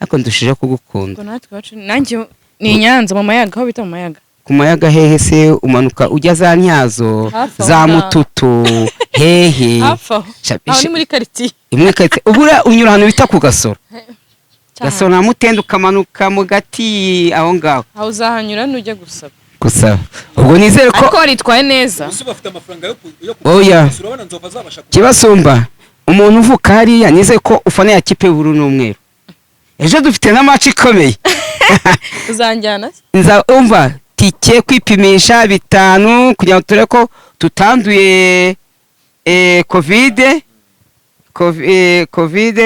ariko ndushijeho kugukunda. Ubwo natwe iwacu nanjye ni i Nyanza mu Mayaga, aho bita mu Mayaga. Ku Mayaga hehe se? Umanuka ujya za Ntyazo, Hafi aho za ngaho. Mututu, hehe? Hafi aho. Aho ni muri quartier. Imwe karitsiye ubura unyura ahantu bita ku Gasoro, Gasoro na Mutende, ukamanuka mu gati aho ngaho. Aho uzahanyura nujya gusaba. Gusaba, ubwo nizere ko Ariko waritwaye neza. Ubuse bafite amafaranga yo Oya. Urabona Nzova azabasha Kibasumba, umuntu uvuka hariya, nizere ko ufana ya kipe y'ubururu n'umweru. Ejo dufite na match ikomeye. Uzanjyana se? Nza umva tike kwipimisha 5 kugira ngo turebe ko tutanduye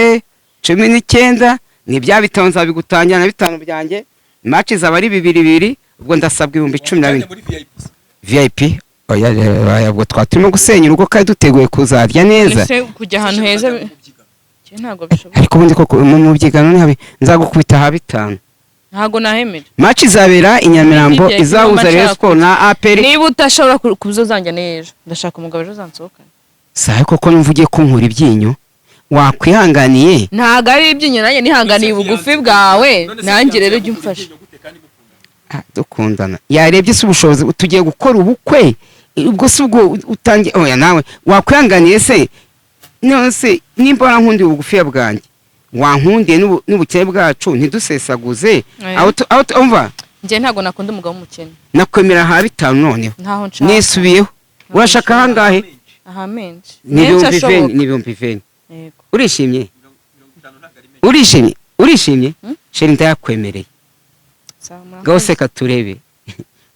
COVID-19. Ni bya 5 nzabigutangira na 5 byanjye. Match zaba ari 2-2, ubwo ndasabwa 14,000. Muri VIP. VIP oya, oya, ubwo twaba turimo gusenya urugo kandi duteguye kuzarya neza. Ese kujya ahantu heza Njye ntabwo bishoboka. Ariko ubundi koko mu mubyigano ni habi, nzagukubita ha 5. Ntabwo nahemera. Match izabera i Nyamirambo, Igihe izahuza kirimo Rayon Sport na APR. Niba utashobora kubyo, uzanjyana ejo. Ndashaka umugabo ejo uzansohokana. Sahe koko numva ugiye kunkura ibyinyo, wakwihanganiye. Ntabwo ari ibyinyo, nanjye nihanganiye ubugufi bwawe. Nanjye rero ujya umfasha. Ah, dukundana yarebye se ubushobozi, tugiye gukora ubukwe, ubwo si ubwo utangiye? Oya, nawe wakwihanganiye se. None se nimba warankundiye ubugufiya bwanjye, wankundiye n'ubukene bwacu, ntidusesaguze. Oya. Aho umva. Njye ntabwo nakunda umugabo w'umukene. Nakwemera ha bitanu noneho. Ntaho nshaka. Nisubiyeho. Urashaka ahangahe? Aha menshi. Ni Menshi 20,000. ashoboka. Ni 20,000. Yego. Urishimye, urishimye, urishimye? Chéri, ndayakwemereye. Sawa, murakoze. Ngaho seka turebe,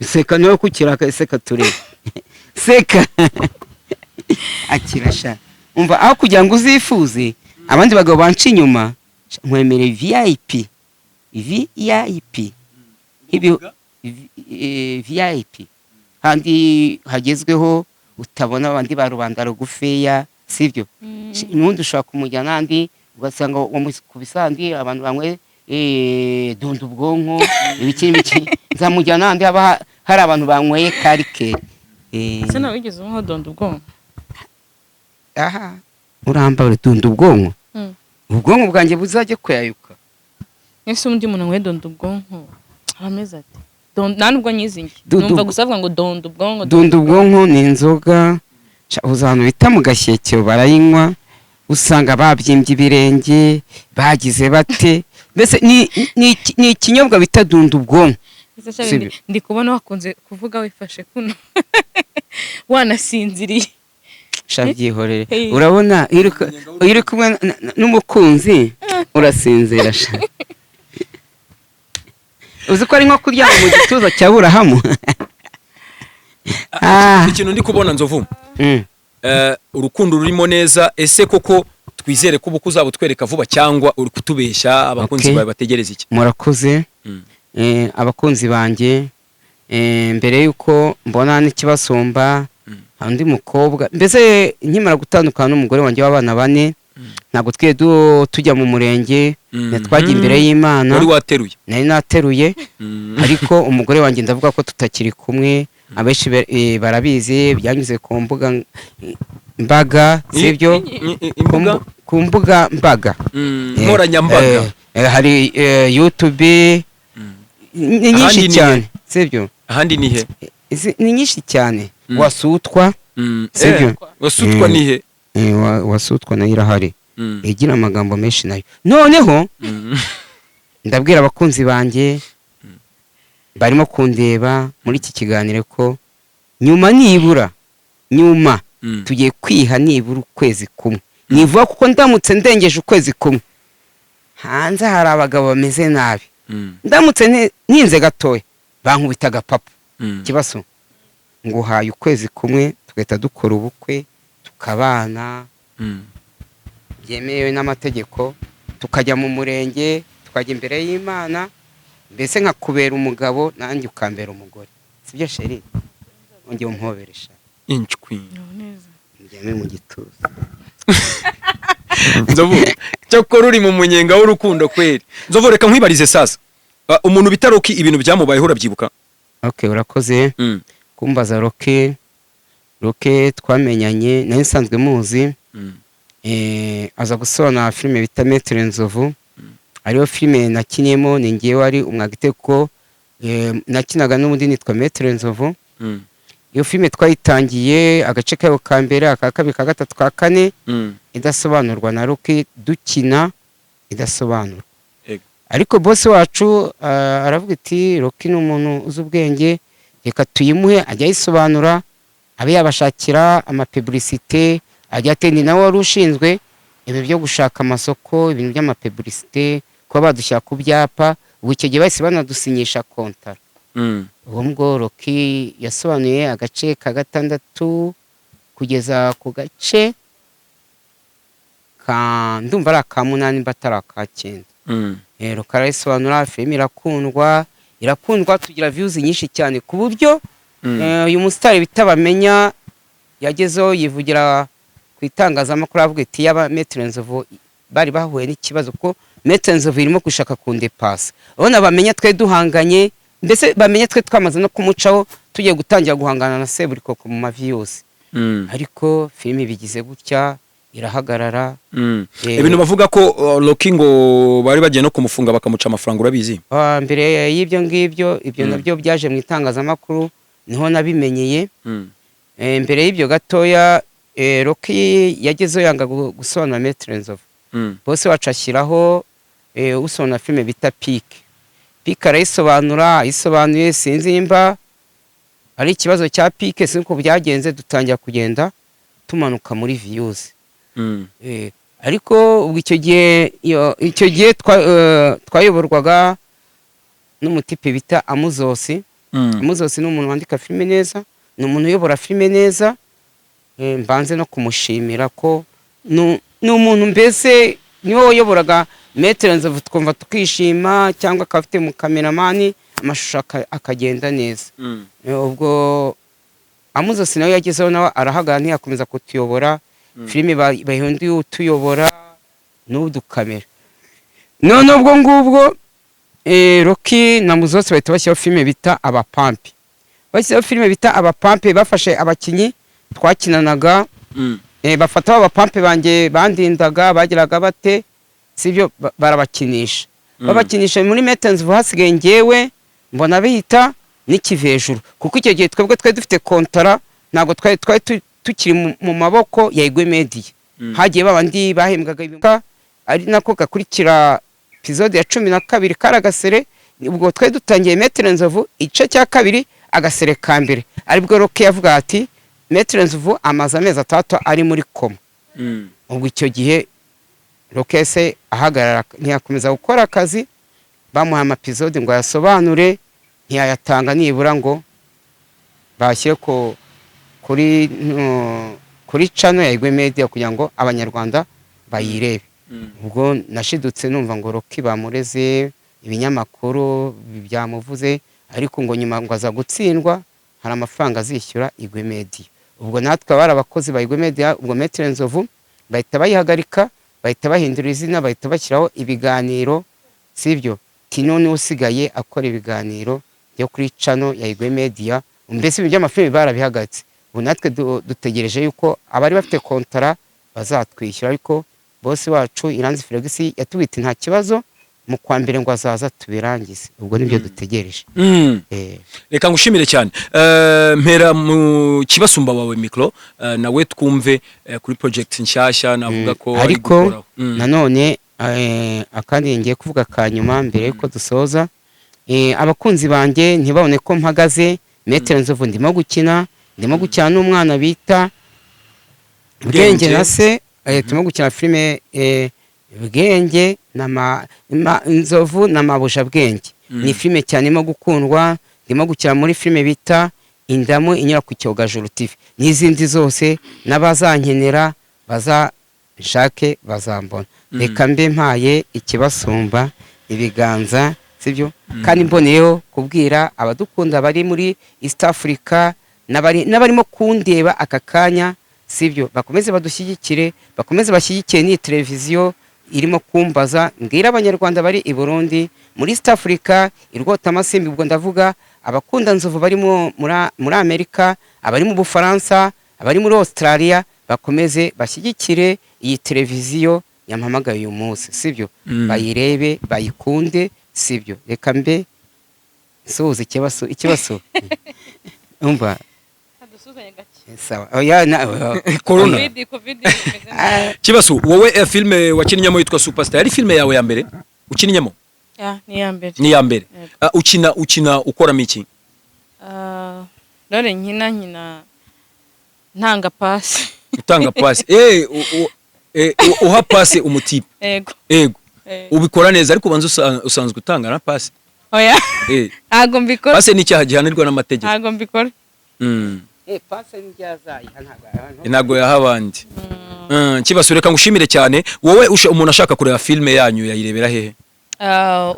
seka niwe kukiraka, seka turebe, seka akira sha. Umva, aho kugira ngo uzifuze abandi bagabo banca inyuma, sha, nkwemereye VIP, VIP VIP handi hagezweho, utabona abandi ba rubanda rugufiya, sibyo? N'ubundi ushobora kumujyana ahandi ugasanga wamukubise ahandi abantu banywe dunda ubwonko, ibiki n'ibiki. Nzamujyana ahandi haba hari abantu banyweye karike. Ese nawe wigeze unywa donda ubwonko? Aha urambara dunda ubwonko. Ubwonko bwanjye buzajye kuyayuka. Ese undi muntu anyweye donda ubwonko aba ameze ate? Nta nubwo nyizi njye. Numva gusa avuga ngo donda ubwonko. Dunda ubwonko ni inzoga. Sha, uzi ahantu bita mu Gashyekero barayinywa, usanga babyimbye ibirenge, bagize bate, mbese ni ikinyobwa bita dunda ubwonko. Ese Charles, Sibyo. ndi kubona wakunze kuvuga wifashe kuno wanasinziriye. Sha, byihorere. Hey. Urabona iyo uri kumwe n'umukunzi urasinzira sha. Uzi ko ari nko kuryama mu gituza cya Burahamu. Ah. Ikintu ndi kubona, Nzovu, urukundo rurimo neza. Ese koko twizere ko ubukwe uzaba utwereka vuba, cyangwa uri kutubeshya? Abakunzi Okay. bawe bategereza iki? Murakoze. Abakunzi banjye, mbere y'uko mbona n'ikibasumba, hari undi mukobwa. Mbese nkimara gutandukana n'umugore wanjye w'abana bane, ntabwo twiye tujya mu murenge, twagiye imbere y'Imana. Wari wateruye? Nari nateruye. Ariko umugore wanjye ndavuga ko tutakiri kumwe. Abenshi barabizi, byanyuze ku mbuga mbaga, sibyo? Ku Imbuga? Ku mbuga mbaga. Nkoranyambaga. Hari YouTube, ni nyinshi Ahandi ni cyane, sibyo? Ahandi ni he? Ni nyinshi cyane. Wasutwa, sibyo? Wasutwa ni he? Wasutwa nayo irahari, igira amagambo menshi nayo. Noneho ndabwira abakunzi banjye barimo kundeba muri iki kiganiro ko nyuma, nibura nyuma, tugiye kwiha nibura ukwezi kumwe. Nivuga kuko ndamutse ndengeje ukwezi kumwe, hanze hari abagabo bameze nabi. Ndamutse ntinze gatoya, bankubita agapapa. Ikibazo, nguhaye ukwezi kumwe tugahita dukora ubukwe, tukabana byemewe n'amategeko, tukajya mu murenge, tukajya imbere y'Imana, mbese nkakubera umugabo nanjye ukambera umugore, sibyo chéri? Ongeye umpoberesha. Inshwi. Muryame mu gituza. Nzovu, cyakora uri mu munyenga w'urukundo kweri. Nzovu, reka nkwibarize sasa. Ah, umuntu bita Rocky, ibintu byamubayeho urabyibuka? Okay, urakoze kumbaza Rocky. Rocky twamenyanye nari nsanzwe muzi. Aza gusobanura filime bita Maître Nzovu, ariyo filime nakiniyemo. Ni ngewe wari umwagite, kuko nakinaga n'ubundi nitwa Maître Nzovu. Iyo filime twayitangiye agace kayo ka mbere, aka kabiri, ka gatatu, ka kane, idasobanurwa na Rocky, dukina idasobanurwa. Ariko boss wacu aravuga ati: "Rocky ni umuntu uzi ubwenge, reka tuyimuhe ajya ayisobanura, abe yabashakira amapublicité." Ajya ati ni nawe wari ushinzwe ibi byo gushaka amasoko, ibintu by'amapublicité, kuba badushyira ku byapa. Ubu icyo gihe bahise banadusinyisha kontara. Ubwo ngubwo Rocky yasobanuye agace ka gatandatu kugeza ku gace ka, ndumva ari aka munani mba atari aka cyenda. Rocky arayisobanura, filime irakundwa, irakundwa, tugira views nyinshi cyane, ku buryo uyu musitari bita Bamenya yagezeho yivugira ku itangazamakuru, avuga ati: "Yaba Maître Nzovu bari bahuye n'ikibazo, kuko Maître Nzovu irimo gushaka kundepasa." Urabona Bamenya twe duhanganye, mbese Bamenya twe twamaze no kumucaho, tugiye gutangira guhangana na Seburikoko mu mavi yose. Ariko filime bigize gutya irahagarara. Ibintu bavuga ko Rocky ngo bari bagiye no kumufunga bakamuca amafaranga, urabizi? Mbere y'ibyo ngibyo, ibyo nabyo byaje mu itangazamakuru, niho nabimenyeye. Mbere y'ibyo gatoya, Rocky yagezeho yanga gusobanura Maître Nzovu. Bose wacu ashyiraho usobanura filime bita Pike. Pike arayisobanura, ayisobanuye, sinzi nimba ari ikibazo cya Pike, sinzi uko byagenze, dutangira kugenda tumanuka muri views. Ariko ubwo icyo gihe twayoborwaga n'umutipe bita Amuzosi. Amuzosi ni umuntu wandika filime neza, ni umuntu uyobora filime neza. Mbanze no kumushimira ko ni umuntu mbese niwe wayoboraga Maître Nzovu, twumva tukishima, cyangwa akaba afite mu kameramani, amashusho akagenda neza. Ubwo Amuzosi nawe yagezeho, nawe arahagarara, ntiyakomeza kutuyobora. Filime bahinduye utuyobora n'udukamera. None ubwo ngubwo Rocky na Muzosi bahita bashyiraho filime bita Abapampe. Bashyizeho filime bita Abapampe, bafashe abakinnyi twakinanaga, bafata abapampe banjye bandindaga, bagiraga bate, sibyo, barabakinisha. Babakinisha muri Maître Nzovu, hasigaye njyewe, mbona bihita n'ikivejuru, kuko icyo gihe twebwe twari dufite kontara, ntabwo twari tukiri mu maboko ya Igwe Media. Hagiye babandi bahembwaga ari nako gakurikira episode ya 12 kari agasere. Ubwo twari dutangiye Maître Nzovu igice cya kabiri, agasere ka mbere, aribwo Rocky yavuga ati Maître Nzovu amaze amezi 6 ari muri koma. Ubwo icyo gihe Rocky se ahagarara, ntiyakomeza gukora akazi. Bamuha ama episode ngo ayasobanure, ntiyayatanga nibura ngo bashyire kuri channel ya Igwe Media kugira ngo Abanyarwanda bayirebe. Ubwo nashidutse numva ngo Rocky bamureze, ibinyamakuru byamuvuze, ariko ngo nyuma ngo aza gutsindwa, hari amafaranga azishyura Igwe Media. Ubwo natwe abari abakozi ba Igwe Media, ubwo Maître Nzovu bahita bayihagarika, bahita bahindura izina, bahita bashyiraho ibiganiro, sibyo? Tino niwe usigaye akora ibiganiro byo kuri channel ya Igwe Media. Mbese ibintu by'amafilimi barabihagaritse. Ubu natwe dutegereje yuko abari bafite kontara bazatwishyura, ariko boss wacu Iranzi Felix yatubwiye ati nta kibazo, mu kwa mbere ngo azaza tubirangize. Ubwo nibyo dutegereje. Reka ngushimire cyane. Mpera mu kibasumba wawe micro, nawe twumve kuri project nshyashya navuga ko ari Ariko gukoraho. Nanone akandi ngiye kuvuga ka nyuma mbere yuko dusoza, abakunzi banjye ntibabone ko mpagaze. Maître Nzovu ndimo gukina n'umwana bita Bwenge Bwenge. na se, turimo gukina filime Bwenge na Nzovu na Mabuja Bwenge. Ni filime cyane irimo gukundwa. Ndimo gukina muri filime bita Indamu inyura ku Cyogajuru TV n'izindi zose, n'abazankenera bazanshake bazambona. Reka mbe mpaye ikibasumba ibiganza, sibyo? Kandi mboneyeho kubwira abadukunda bari muri East Africa n'abarimo kundeba aka kanya, sibyo, bakomeze badushyigikire, bakomeze bashyigikire n'iyi televiziyo irimo kumbaza. Mbwira Abanyarwanda bari i Burundi, muri East Africa, i Rwotamasimbi, ubwo ndavuga abakunda Nzovu bari muri Amerika, abari mu Bufaransa, abari muri Australia, bakomeze bashyigikire iyi televiziyo yampamagaye uyu munsi, sibyo? Bayirebe, bayikunde, sibyo? Reka mbe nsuhuze ikibazo, ikibazo umva. Dusuhuzanye gake. Sawa, oya Corona. Covid, Covid imeze nabi. Kibasu, wowe filime wakinnyemo yitwa Superstar, yari filime yawe ya mbere ukinnyemo? Ya, ni iya mbere. Ni iya mbere. Yego. Ukina ukoramo iki? None nkina ntanga pasi. Utanga pasi, uha pasi umutipe? Yego. Ego. Eh. Ubikora neza, ariko ubanza usanzwe utanga na pasi? Oya, ntabwo mbikora. Pasi ni icyaha gihanirwa n'amategeko. Ntabwo mbikora. Pasi n'ibyazayiha ntabwo Ntabwo yaha abandi. Kibasu, reka ngushimire cyane wowe. Umuntu ashaka kureba filime yanyu yayirebera hehe?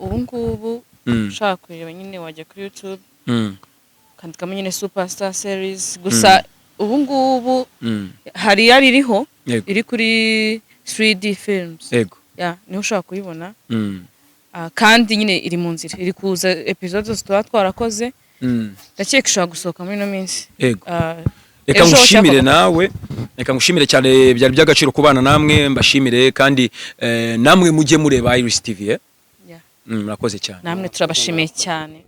Ubu ngubu ushaka kureba nyine wajya kuri YouTube, ukandikamo nyine Superstar series. Gusa ubu ngubu hari yari iriho, iri kuri 3D Films. Ya, niho ushobora kuyibona. Kandi nyine iri mu nzira, iri kuza, episode zose tuba twarakoze. Ndakeka ishobora gusohoka muri ino minsi. Reka Ejo ngushimire cyangwa nawe, reka ngushimire cyane, byari by'agaciro kubana namwe. Mbashimire kandi namwe mujye mureba Iris TV. Yeah. Murakoze cyane. Namwe turabashimiye cyane.